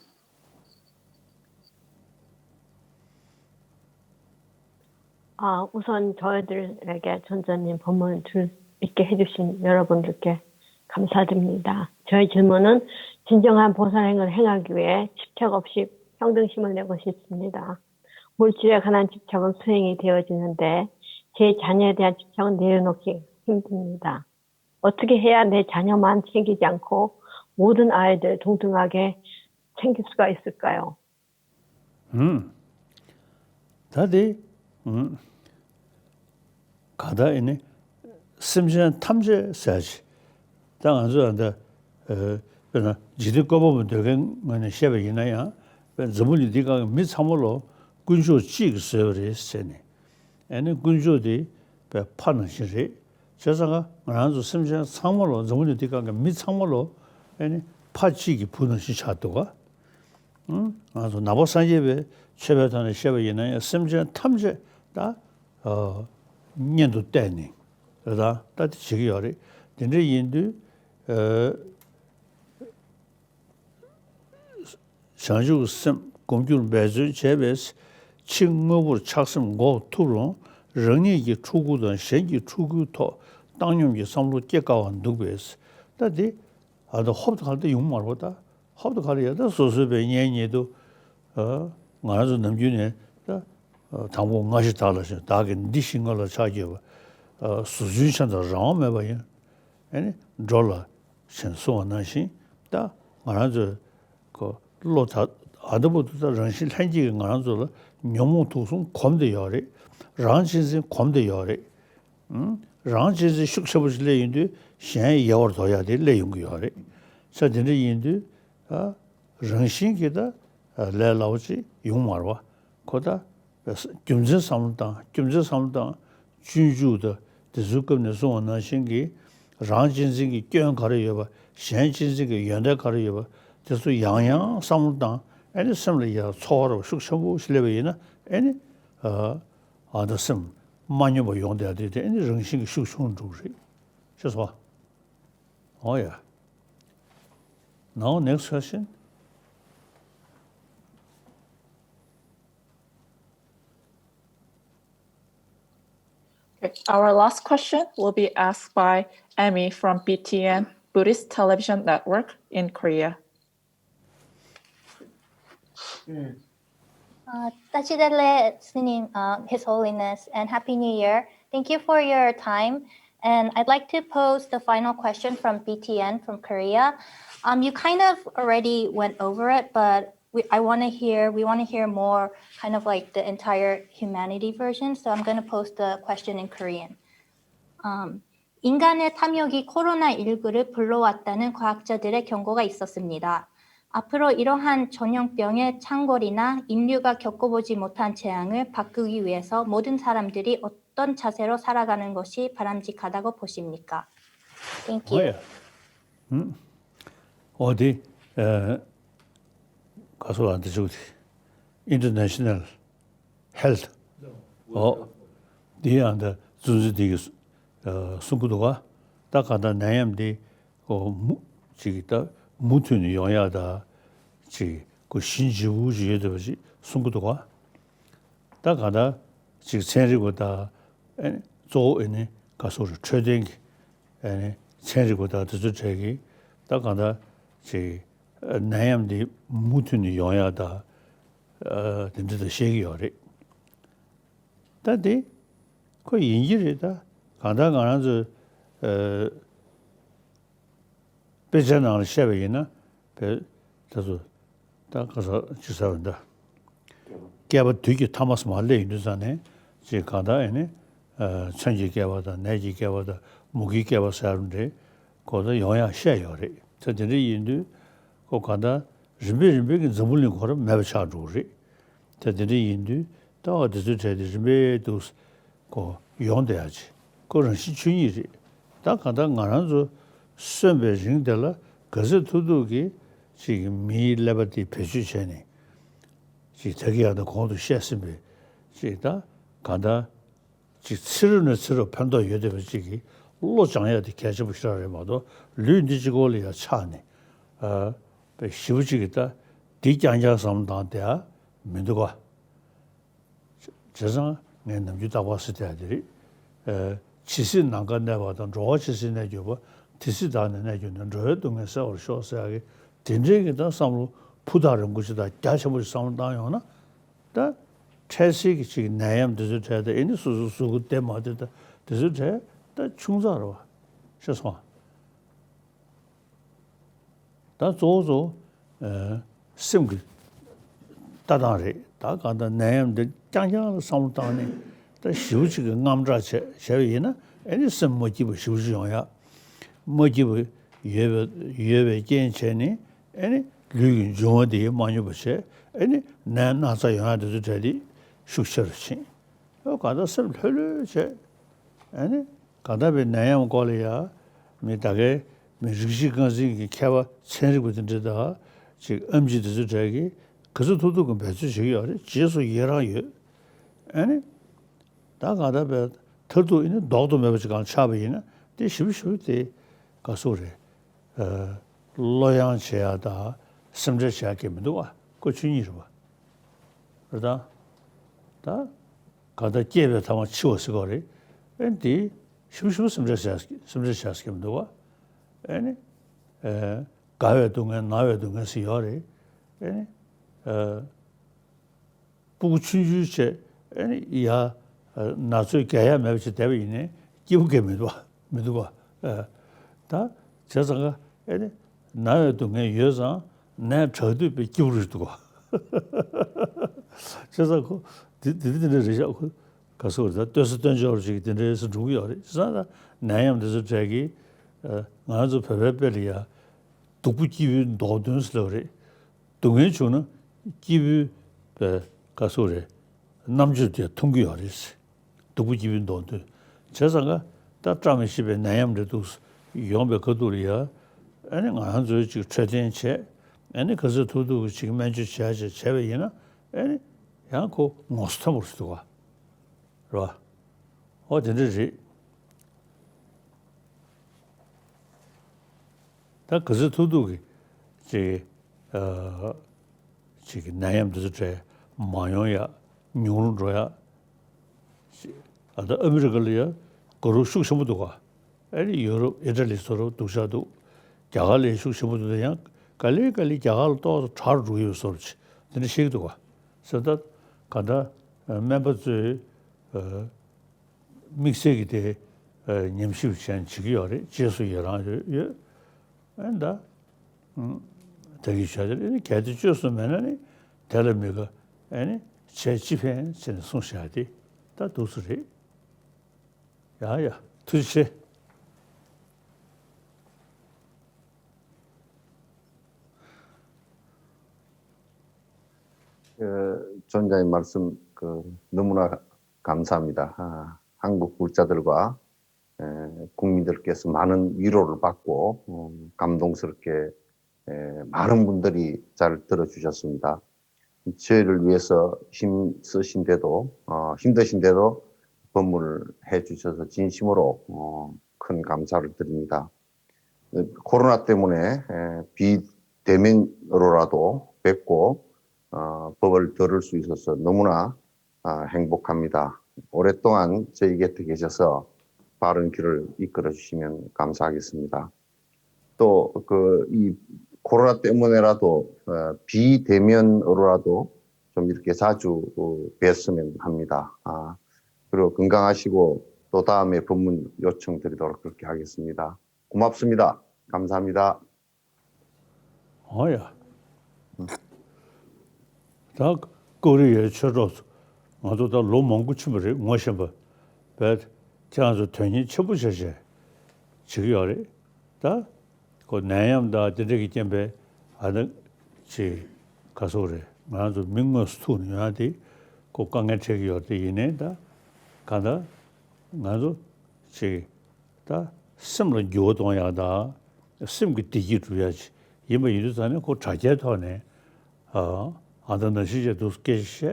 아, 우선 저희들에게 전자님訪問줄 있게 해주신 여러분들께 감사드립니다. 저희 질문은 진정한 보살행을 행하기 위해 집착 없이 평등심을 내고 싶습니다. 물질에 관한 집착은 수행이 되어지는데 제 자녀에 대한 집착은 내려놓기 힘듭니다. 어떻게 해야 내 자녀만 챙기지 않고 모든 아이들 동등하게 챙길 수가 있을까요? ད་དེ་ག་ད་ཨེ་ནི་སེམས་ཅན་ཐམས་ཅད་ཟེར་ཅིག་ད་ང་ཚོས་ད་དཔེར་ན་འཇིག་རྟེན་བཀོད་པ་པོ་འདོད་མཁན་ངོས་ནས་བཤད་པ་ཡིན་ན་ཡང་། དཔེར་འཛམ་བུ་གླིང་འདི་སྒང་གི་མི་ཚང་མ་ལོ་དཀོན་མཆོག་གཅིག་གིས་བཟོས་པ་རེད་ཟེར་ནས། ཨེ་ནི་དཀོན་མཆོག་དེ་དཔེ་ཕ་ནང་བཞིན་རེད། བྱས་ཙང་ང་རང་ཚོ་སེམས་ཅན་ཚང་མ་ལོ། འཛམ་བུ་གླིང་འདི་སྒང་གི་མི་ཚང་མ་ལོ་ཨེ་ནི་ཕ་གཅིག་གི་བུ་ནང་བཞིན་ཆགས་འདུག་ག་ང་ཚོ་ནང་པ་སངས་རྒྱས་པའི་ཆོས་པའི་ཐོག་ནས་བཤད་པ་ཡིན་ན་ཡང་སེམས་ཅན་ཐམས་ཅད་ད་གཉེན་དུ་བལྟས་ནས་རེད། ད་ད་དེ་བྱེད་ཀྱི་ཡོད་རེད། དེ་འདྲ་ཡིན་དུས་བྱང་ཆུབ་ཀྱི་སེམས་སྒོམ་རྒྱུར་འབད་བརྩོན་བྱས་པས་ཕྱི་དངོས་པོར་ཆགས་སེམས་འགོག་ཐུབ་རུང་རང་ཉིད་ཀྱི་ཕྲུ་གུ་དང་གཞན་གྱི་ཕྲུ་གུའི་ཐོག་བཏང་སྙོམས་ཀྱི་བསམ་བློ་སྐྱེ་དཀའ་བ་འདུག་པས། ད་དེ་ཨ་ད་ཧོབ་ཏེ་ག་ལ་ད་ཡོང་མ་རེད་པ། ད་ཧོབ་ཏེ་ག་ལ་ཡ་ད་སོ་སོའི་པའི་གཉེན་ཉེ་དུ་ཨ་ང་རང་ཚོ་ནམ་རྒྱུན་ནས་ད་དང་པོ་ང་ཞེས་བདག་ལ་ཞེན། བདག་གིས་འདི་ཞིག་ང་ལ་ཆགས་ཀྱི་ཡོད་པ། ཟུར་འཇོན་ཆ་དང་རང་དབང་མེད་པ་ཡིན། ཨེ་ནི་འགྲོ་ལ་ཞེན་གསུང་བ་ནང་བཞིན། ད་ང་རང་ཚོའི་ཁོ་བློ་ད་ཨ་ད་བུ་དུ་ད་རང་བཞིན་ལྷན་སྐྱེས་ཀྱིས་ང་རང་ཚོ་ལ་ཉོན་མོངས་དུག་གསུམ་གོམས་བསྡད་ཡོད་རེད། རང་གཅེས་འཛིན་གོམས་བསྡད་ཡོད་རེད། ཨུམ། རང་གཅེས་འཛིན་ཤུགས་ཆེན་པོ་ཞིག་སླེབས་ཡོང་དུས་གཞན་ཡལ་བར་དོར་ཡག་དེ་སླེབས་ཡོང་གི་ཡོད་རེད། ས་དེ་འདྲ་ཡིན་དུས་ཨ་རང་བཞིན་གྱིས་ད་ལས་སླ་བོ་ཅིག་ཡོང་མ་རེད་པ། ཁོ་ད་རྒྱུ་མཚན་བསམ་བློ་བཏང་། རྒྱུ་མཚན་བསམ་བློ་བཏང་། སྤྱོད་འཇུག་དང་དེ་ཚོའི་སྐབས་ནས་གསུངས་པ་ནང་བཞིན་གྱི་རང་གཅེས་འཛིན་གྱི་སྐྱོན་ག་རེ་ཡོད་པ། གཞན་གཅེས་འཛིན་གྱི་ཡོན་ཏན་ག་རེ་ཡོད་པ། དེ་ཚོ་ཡང་ཡང་བསམ་བློ་བཏང་། ཨེ་ནི་སེམས་ལ་ཡ་ཚོར་བ་ཤུགས་ཆེན་པོ་ཞིག་སླེབས་པ་ཡིན་ན་ཨེ་ནི་ཨ་ཨ་ད་སེམས་མ་སྙོམས་པ་ཡོང་བསྡད་དེ་དེ་ཨེ་ནི་རང་བཞིན་གྱི་ཤུགས་ཆུང་འགྲོ་གི་རེད། ཤེས་སོང་ཨ། Oh yeah. Now next question. Okay, our last question will be asked by Amy from B T N, Buddhist Television Network in Korea. Uh, Tachidele Snim, uh, His Holiness, and Happy New Year. Thank you for your time. And I'd like to pose the final question from B T N from Korea. Um, you kind of already went over it, but we, I want to hear, we want to hear more kind of like the entire humanity version. So I'm going to pose the question in Korean. Um, 인간의 탐욕이 코로나 일구를 불러왔다는 과학자들의 경고가 있었습니다. 앞으로 이러한 전염병의 창궐이나 인류가 겪어보지 못한 재앙을 바꾸기 위해서 모든 사람들이 어떤 자세로 살아가는 것이 바람직하다고 보십니까? Thank you. ཨོ་དེ་ཨ་ག་སོ་ཨ་འདི་ཅུག་དེ་International health འོ། འདི་ཡང་ད་རྫུན་རྫུན་འདི་གིས་གསུང་གི་འདུག་ག་ད་གང་ལྟར་ནད་ཡམས་འདི་ཨོ་མུ་ཅིག་ད་མུ་མཐུད་ནས་ཡོང་ཡག་ད་ཅིག་གོ་གཞི་འཇིགས་པོ་ཅིག་ཡོད་བསྡད་པ་ཅིག་གསུང་གི་འདུག་ག་ད་གང་ལྟར་ཅིག་ཚན་རིག་པ་དང་ཨེ་གཙོ་བོ་ཨེ་ནི་ག་སོ་རེ་འཕྲོད་བསྟེན་གྱི་ཨེ་ནི་ཚན་རིག་པ་དང་དེ་ཚོའི་གྲས་ཀྱིས་ད་གང་ལྟར་ཅིག་ནད་ཡམས་འདི་མུ་མཐུད་ནས་ཡོང་ཡག་ད་དེ་འདྲ་ད་བཤད་ཀྱི་ཡོད་རེད། ད་དེ་ཁོ་ཡིན་གྱི་རེད། ད་གང་ལྟར་ང་རང་ཚོའི་དཔེ་ཆ་ནང་ལ་བཤད་པ་ཡིན་ན་བས་ད་ཚོ་ད་ག་ས་ཅི་ཟེར་བ་འདྲ། བསྐལ་པ་དུས་ཀྱི་ཐ་མ་སུ་མར་སླེབས་ཡོང་དུས་ཙང་ནས་ཅིག་གང་ལྟར་ཨེ་ནི་མཚོན་གྱི་བསྐལ་པ་དང་ནད་ཀྱི་བསྐལ་པ་དང་མུ་གེའི་བསྐལ་པ་ཟེར་བ་འདྲ་ཁོ་ད་ཡོང་ཡག་བཤད་ཡོད་རེད། ད་དེ་འདྲ་ཡིན་དུས་ཁོ་གང་ལྟར་རིམ་པས་རིམ་པས་ཀྱི་འཛམ་བུ་གླིང་ཁོ་རང་མེད་པ་ཆགས་འགྲོ་གི་རེད། ད་དེ་འདྲ་ཡིན་དུས་ད་བ་དེ་ཚོའི་གྲས་དེ་རིམ་པས་འདུག་གོ་ཡོང་བསྡད་ཡག་ཅིག་ཁོ་རང་བཞིན་ཆོས་ཉིད་རེད། ད་གང་ལྟར་ང་རང་ཚོ་གསོན་པའི་རིང་དེ་ལ་ག་ཚོད་ཐུབ་ཐུབ་ཀྱིས་ཅིག་མིའི་ཀླད་པ་དེ་བེད་སྤྱོད་བྱས་ནས་ཅིག་ད་གིན་ཡང་ད་གོང་དུ་བཤད་ཟིན་པའི་ཅིག་ད་གང་ལྟར་ཅིག་ཚེ་རབས་ནས་ཚེ་རབས་ཕན་ཐོགས་ཡོད་བསྡད་པ་ཅིག་གི་བློ་སྦྱང་ཡག་དེ་གལ་ཆེན་པོ་ཞེ་དྲག་རེད་མ་གཏོགས་ལུས་འདི་གཅིག་པོ་ལ་ཡང་ཆགས་ནས་ཨ་པའི་ཞེ་པོ་ཅིག་གིས་ད་འདི་རྐྱང་རྐྱང་བསམ་བློ་བཏང་བསྡད་ཡག་མི་འདུག་ག་བྱས་ཙང་ངས་ནམ་རྒྱུན་རྟག་པར་ཟེར་བསྡད་ཡག་དེ་རེད། ཨ་ཇི་སྲིད་ནམ་མཁའ་གནས་པ་དང་། འགྲོ་བ་ཇི་སྲིད་གནས་གྱུར་པ། དེ་སྲིད་བདག་ནི་གནས་གྱུར་ནས། འགྲོ་བའི་སྡུག་བསྔལ་སེལ་བར་ཤོག་ཟེར་ཡག་གི་དེ་འདྲའི་གི་ད་བསམ་བློ་ཕུ་ཐག་རིང་པོ་ཅིག་དང་རྒྱ་ཆེན་པོ་ཅིག་བསམ་བློ་བཏང་ཡོང་ན། ད་འཕྲལ་སེལ་གྱི་ཅིག་ནད་ཡམས་འདི་ཚོའི་གྲས་དང་ཨེ་ནི་སོ་སོའི་གཟུགས་པོ་བདེ་མ་བདེ་དང་འདི་ཚོའི་གྲས་ད་ཆུང་ཙག་རེད་བ། ཤེས་སོང་ང་། ད་གཙོ་བོ་གཙོ་བོ་ཨ་སེམས་ཀྱི་ལྟ་སྟངས་རེད། ད་གང་ལྟར་ནད་ཡམས་འདི་རྐྱང་རྐྱང་ལ་བསམ་བློ་བཏང་ནས་ད་ཞེ་པོ་ཅིག་གི་དངངས་སྐྲག་བྱས་བྱས་པ་ཡིན་ན་ཨེ་ནི་སེམས་མ་སྐྱིད་པ་ཞེ་པོ་ཅིག་ཡོང་ཡག་མ་སྐྱིད་པ་ཡོད་པའི་ཡོད་པའི་རྐྱེན་བྱས་ནས་ཨེ་ནི་ལུས་ཀྱི་འབྱུང་བ་འདི་མ་སྙོམས་པ་བྱས་ཨེ་ནི་ནད་ན་ཚ་ཡོང་ཡག་འདི་ཚོ་གྲས་འདི་ཤུགས་ཆེ་རུ་ཕྱིན། ཨོ་གང་ལྟར་སེམས་ལྷོད་ལྷོད་བྱས། ཨ་ནི་གང་ལྟར་བའི་ནད་ཡམས་སྐོར་ལ་ཡང་མི་ད་གའི་མི་རིགས་གཅིག་རྐང་འཛིན་གྱི་མཁས་པ་ཚན་རིག་པ་དེ་འདྲ་དང་ཅིག་ཨེམ་ཆི་དེ་ཚོ་གྲས་ཀྱིས་ག་ཚོད་ཐུབ་ཐུབ་ཀྱི་འབད་རྩོལ་བྱེད་ཀྱི་ཡོད་རེད། རྗེས་སུ་ཡི་རང་ཡོད། ཨ་ནི་ད་གང་ལྟར་བའི་མཐར་ཐུག་ཨ་ནི་ལྡོག་ཏུ་མེད་པ་ཅིག་གང་ཆགས་པ་ཡིན་ན་དེ་ཞིབ་ཞིབ་དེ་ག་ཚོད་རེད། ཨ་བློ་ཡང་བྱེད་ཡག་དང་སེམས་ཁྲལ་བྱེད་ཡག་གི་མི་འདུག་བ། ཁོ་ཆོས་ཉིད་རེད་བ། རེད་ད། ད། གང་ལྟར་སྐྱེས་པའི་ཐ་མ་འཆི་བ་ཟེར་གོ་རེད། ཨེ་འདི། ཞིབ་ཞིབ་སེམས་ཁྲལ་བྱས་སེམས་ཁྲལ་བྱས་ཀྱི་མི་འདུག་བ། ཨེ་ནི། ཨེ། རྒ་བའི་སྡུག་བསྔལ་ན་བའི་སྡུག་བསྔལ་ཟེར་ཡོད་རེད། ཨེ་ནི། ཨེ། སྤུ་གུ་ཆུང་ཆུང་བྱས་ཨེ་ནི་ཡ། ན་ཚོད་རྒས་ཡག་མེད་པ་ཞིག་བསྡད་པ་ཡིན་ནའི་སྐྱིད་པོ་གང་མི་འདུག་བ། མི་འདུག་བ། ཨེ། ད། བྱས་ཙང་ཀ་ཨེ་ནི། ན་བའི་སྡུག་བསྔལ་ཡོད་ཙང་ནད་དྲག་དུས་དཔེ་སྐྱིད་པོ་རེད་འདུག་བ། བྱས་ཙང་ཁོ། དེ་དེ་དེ་འདྲ་རེད་ཤག་ཁོ། ག་ཚོད་རེད་ད་ལྟོས་ས་སྟོན་འཇོག་ཅིག་དེ་འདྲའི་སུ་འགྲོ་གི་ཡོད་རེད། བྱས་ཙང་ད་ནད་ཡམས་འདི་ཚོ་གྲས་ཀྱིས། ཨ། ང་རང་ཚོ་བོད་པའི་དཔེ་ལ་ཡ། སྡུག་པོ་སྐྱིད་པོའི་མདོག་སྟོན་ཟེར་ལབ་རེད། སྡུག་བསྔལ་བྱུང་ན་སྐྱིད་པོའི་བའི་ག་ཚོད་རེད། རྣམ་འགྱུར་དེ་མཐོང་གི་ཡོད་རེད། སྡུག་པོ་སྐྱིད་པོའི་མདོག་སྟོན། བྱས་ཙང་ཀ་ད་བཀྲ་མི་ཤིས་པའི་ནད་ཡམས་འདྲ་འདུག་ཡོང་པའི་ཁ་ཐུག་ལ་ཡ། ཨ་ནི་ང་རང་ཚོའི་ཅིག་འཕྲོད་བསྟེན་བྱས། ཨ་ནི་ག་ཚོད་ཐུབ་ཐུབ་ཅིག་སྨན་བཅོས་བྱས་བྱས་བྱས་པ་ཡིན་ན་ཨ་ནི་ཡང་ཁོ་ངོ་སོ་མཐོན་པོ་རེད་འདུག་བ། རེད་བ། ཨོ་དེ་འདྲ་རེད། ད་ག་ཚོད་ཐུབ་ཐུབ་ཀྱིས་ཅིག་ཨ། ཅིག་གི་ནད་ཡམས་འདི་ཚོ་གྲས་མ་ཡོང་ཡག་ཉུང་རུ་འགྲོ་ཡག་ཅིག་ཨ་ད་ཨ་མི་རི་ཀ་ལ་ཡ་དགའ་རབ་ཤུགས་ཆེན་པོ་འདུག་ག་ཨ་ནི་ཡུ་རོབ་ཨི་ཊ་ལི་ཚོ་རུ་སྡུག་ཅག་འདུག་རྒྱ་གར་ལ་ཡ་ཤུགས་ཆེན་པོ་འདུག་ད་ཡང་ག་ལེ་ག་ལེ་རྒྱ་གར་ལ་ཏོག་ཙམ་དྲག་རུ་འགྲོ་གི་ཡོད་བཟོ་འདྲ་ཅིག་དེ་འདྲ་བཤད་ཀྱི་འདུག་ག་ཟེར་ད་ག་ད་སྨན་པ་ཚོས་ཨ། དམིགས་བསལ་གྱི་དེ་ཨ། ཉམས་ཞིབ་བྱས་ནས་བྱེད་ཀྱི་ཡོད་རེད། རྗེས་སུ་ཡི་རང་ཡོད་ཡོད། ཨ་ནི་ད། ཨ། ད་གིན་བྱས་ཏེ་ཨ་ནི་གལ་ཏེ་བཅོས་སུ་མེད་ན་ནི་དེ་ལ་མི་དགའ། ཨ་ནི་བྱས་ཅི་ཕན་ཟེར་ནས་གསུངས་བཞག་དེ་ད་འདུག་སེ་རེད། ཡ་ཡ་ཐུགས་རྗེ་ཆེ། 그, 전자의 말씀, 그, 너무나 감사합니다. 아, 한국 불자들과, 에, 국민들께서 많은 위로를 받고, 어, 감동스럽게, 에, 많은 분들이 잘 들어주셨습니다. 저희를 위해서 힘 쓰신 대도, 어, 힘드신 대도 법문을 해주셔서 진심으로, 어, 큰 감사를 드립니다. 코로나 때문에, 에, 비대면으로라도 뵙고, 어, 법을 들을 수 있어서 너무나, 아, 행복합니다. 오랫동안 저희 곁에 계셔서 바른 길을 이끌어 주시면 감사하겠습니다. 또 그 이 코로나 때문에라도, 어, 비대면으로라도 좀 이렇게 자주, 어, 뵀으면 합니다. 아, 그리고 건강하시고 또 다음에 법문 요청드리도록 그렇게 하겠습니다. 고맙습니다. 감사합니다. ཨོ་ཡ། ད་ཀོ་རི་ཡའི་ཆོས་གྲོགས་ཚོ། ང་ཚོ་ད་ལོ་མང་པོ་ཕྱིན་པ་རེད། ངོ་ཤེས་པ་བས། ཁྱེད་རང་ཚོ་དོན་གཉེར་ཆེན་པོ་བྱས་བྱས་བྱེད་ཀྱི་ཡོད་རེད། ད་ཁོ་ནད་ཡམས་དང་དེ་འདྲ་གི་རྐྱེན་པས། ཨ་ནི་ཅིག་ག་སོག་རེད། ང་རང་ཚོ་མི་དངོས་སུ་ཐུག་ནས་ཡོང་ཡ་དེ་ཁོ་དཀའ་ངལ་འཕྲད་ཀྱི་ཡོད་རེད། དེ་ཡིན་ནའི་ད་གང་ལྟར་ང་ཚོ་ཅིག་ད་སེམས་ལ་འགྱུར་བ་གཏོང་ཡག་དང་། སེམས་ཀྱི་བདེ་སྐྱིད་སྒྲུབ་ཡག་ཅིག་ཡིན་པ་ཡིན་དུས་ཙང་ནས། ཁོ་དྲ་རྒྱའི་ཐོག་ནས་ཨ་ཨ་ད་ནང་བཞིན་བྱས་འདུག་སྐད་ཆ་བཤད།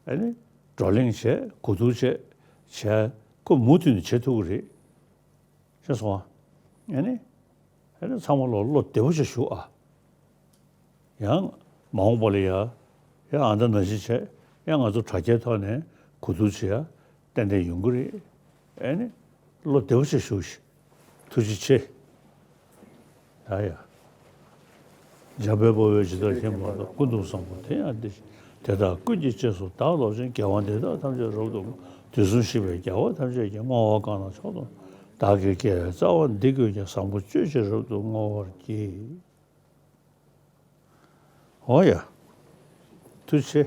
ཨ་ནི་བགྲོ་གླེང་བྱས། གོ་བསྡུར་བྱས། བྱས། ཁོ་མུ་མཐུད་ནས་བྱེད་ཐུབ་ཀྱི་རེད། ཤེས་སོང་ཨ། ཨ་ནི་ཨ་ནི་ཚང་མ་ལོ་བློ་བདེ་པོ་བྱས་བཞུགས་ཨ། ཡང་མ་འོངས་པ་ལ་ཡ། ཡང་ཨ་ད་ནང་བཞིན་བྱས། ཡང་ང་ཚོ་དྲ་རྒྱའི་ཐོག་ནས་གོ་བསྡུར་བྱེད་ཡ་ཏན་ཏན་ཡོང་གི་རེད། ཨ་ནི་བློ་བདེ་པོ་བྱས་བཞུགས་ཤིག་ཐུགས་རྗེ་ཆེ། ཡ་ཡ། འཇམ་དཔལ་དཔའ་བོས་ཇི་ལྟར་མཁྱེན་པ་དང་། ཀུན་ཏུ་བཟང་པོ་དེ་ཡང་དེ་བཞིན། དེ་དག་ཀུན་གྱི་རྗེས་སུ་བདག་སློབ་ཅིང་། དགེ་བ་འདི་དག་ཐམས་ཅད་རབ་ཏུ་བསྔོ། དུས་གསུམ་གཤེགས་པའི་རྒྱལ་བ་ཐམས་ཅད་ཀྱིས། བསྔོ་བ་གང་དང་མཆོག་ཏུ་བདག་གིས་བགྱི། བདག་གིས་བགྱིའི་རྩ་བ་འདི་ཀུན་ཀྱང་། བཟང་པོ་སྤྱོད་ཕྱིར་རབ་ཏུ་བསྔོ་བར་བགྱི། ཨོ་ཡ། ཐུགས་རྗེ་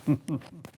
ཆེ།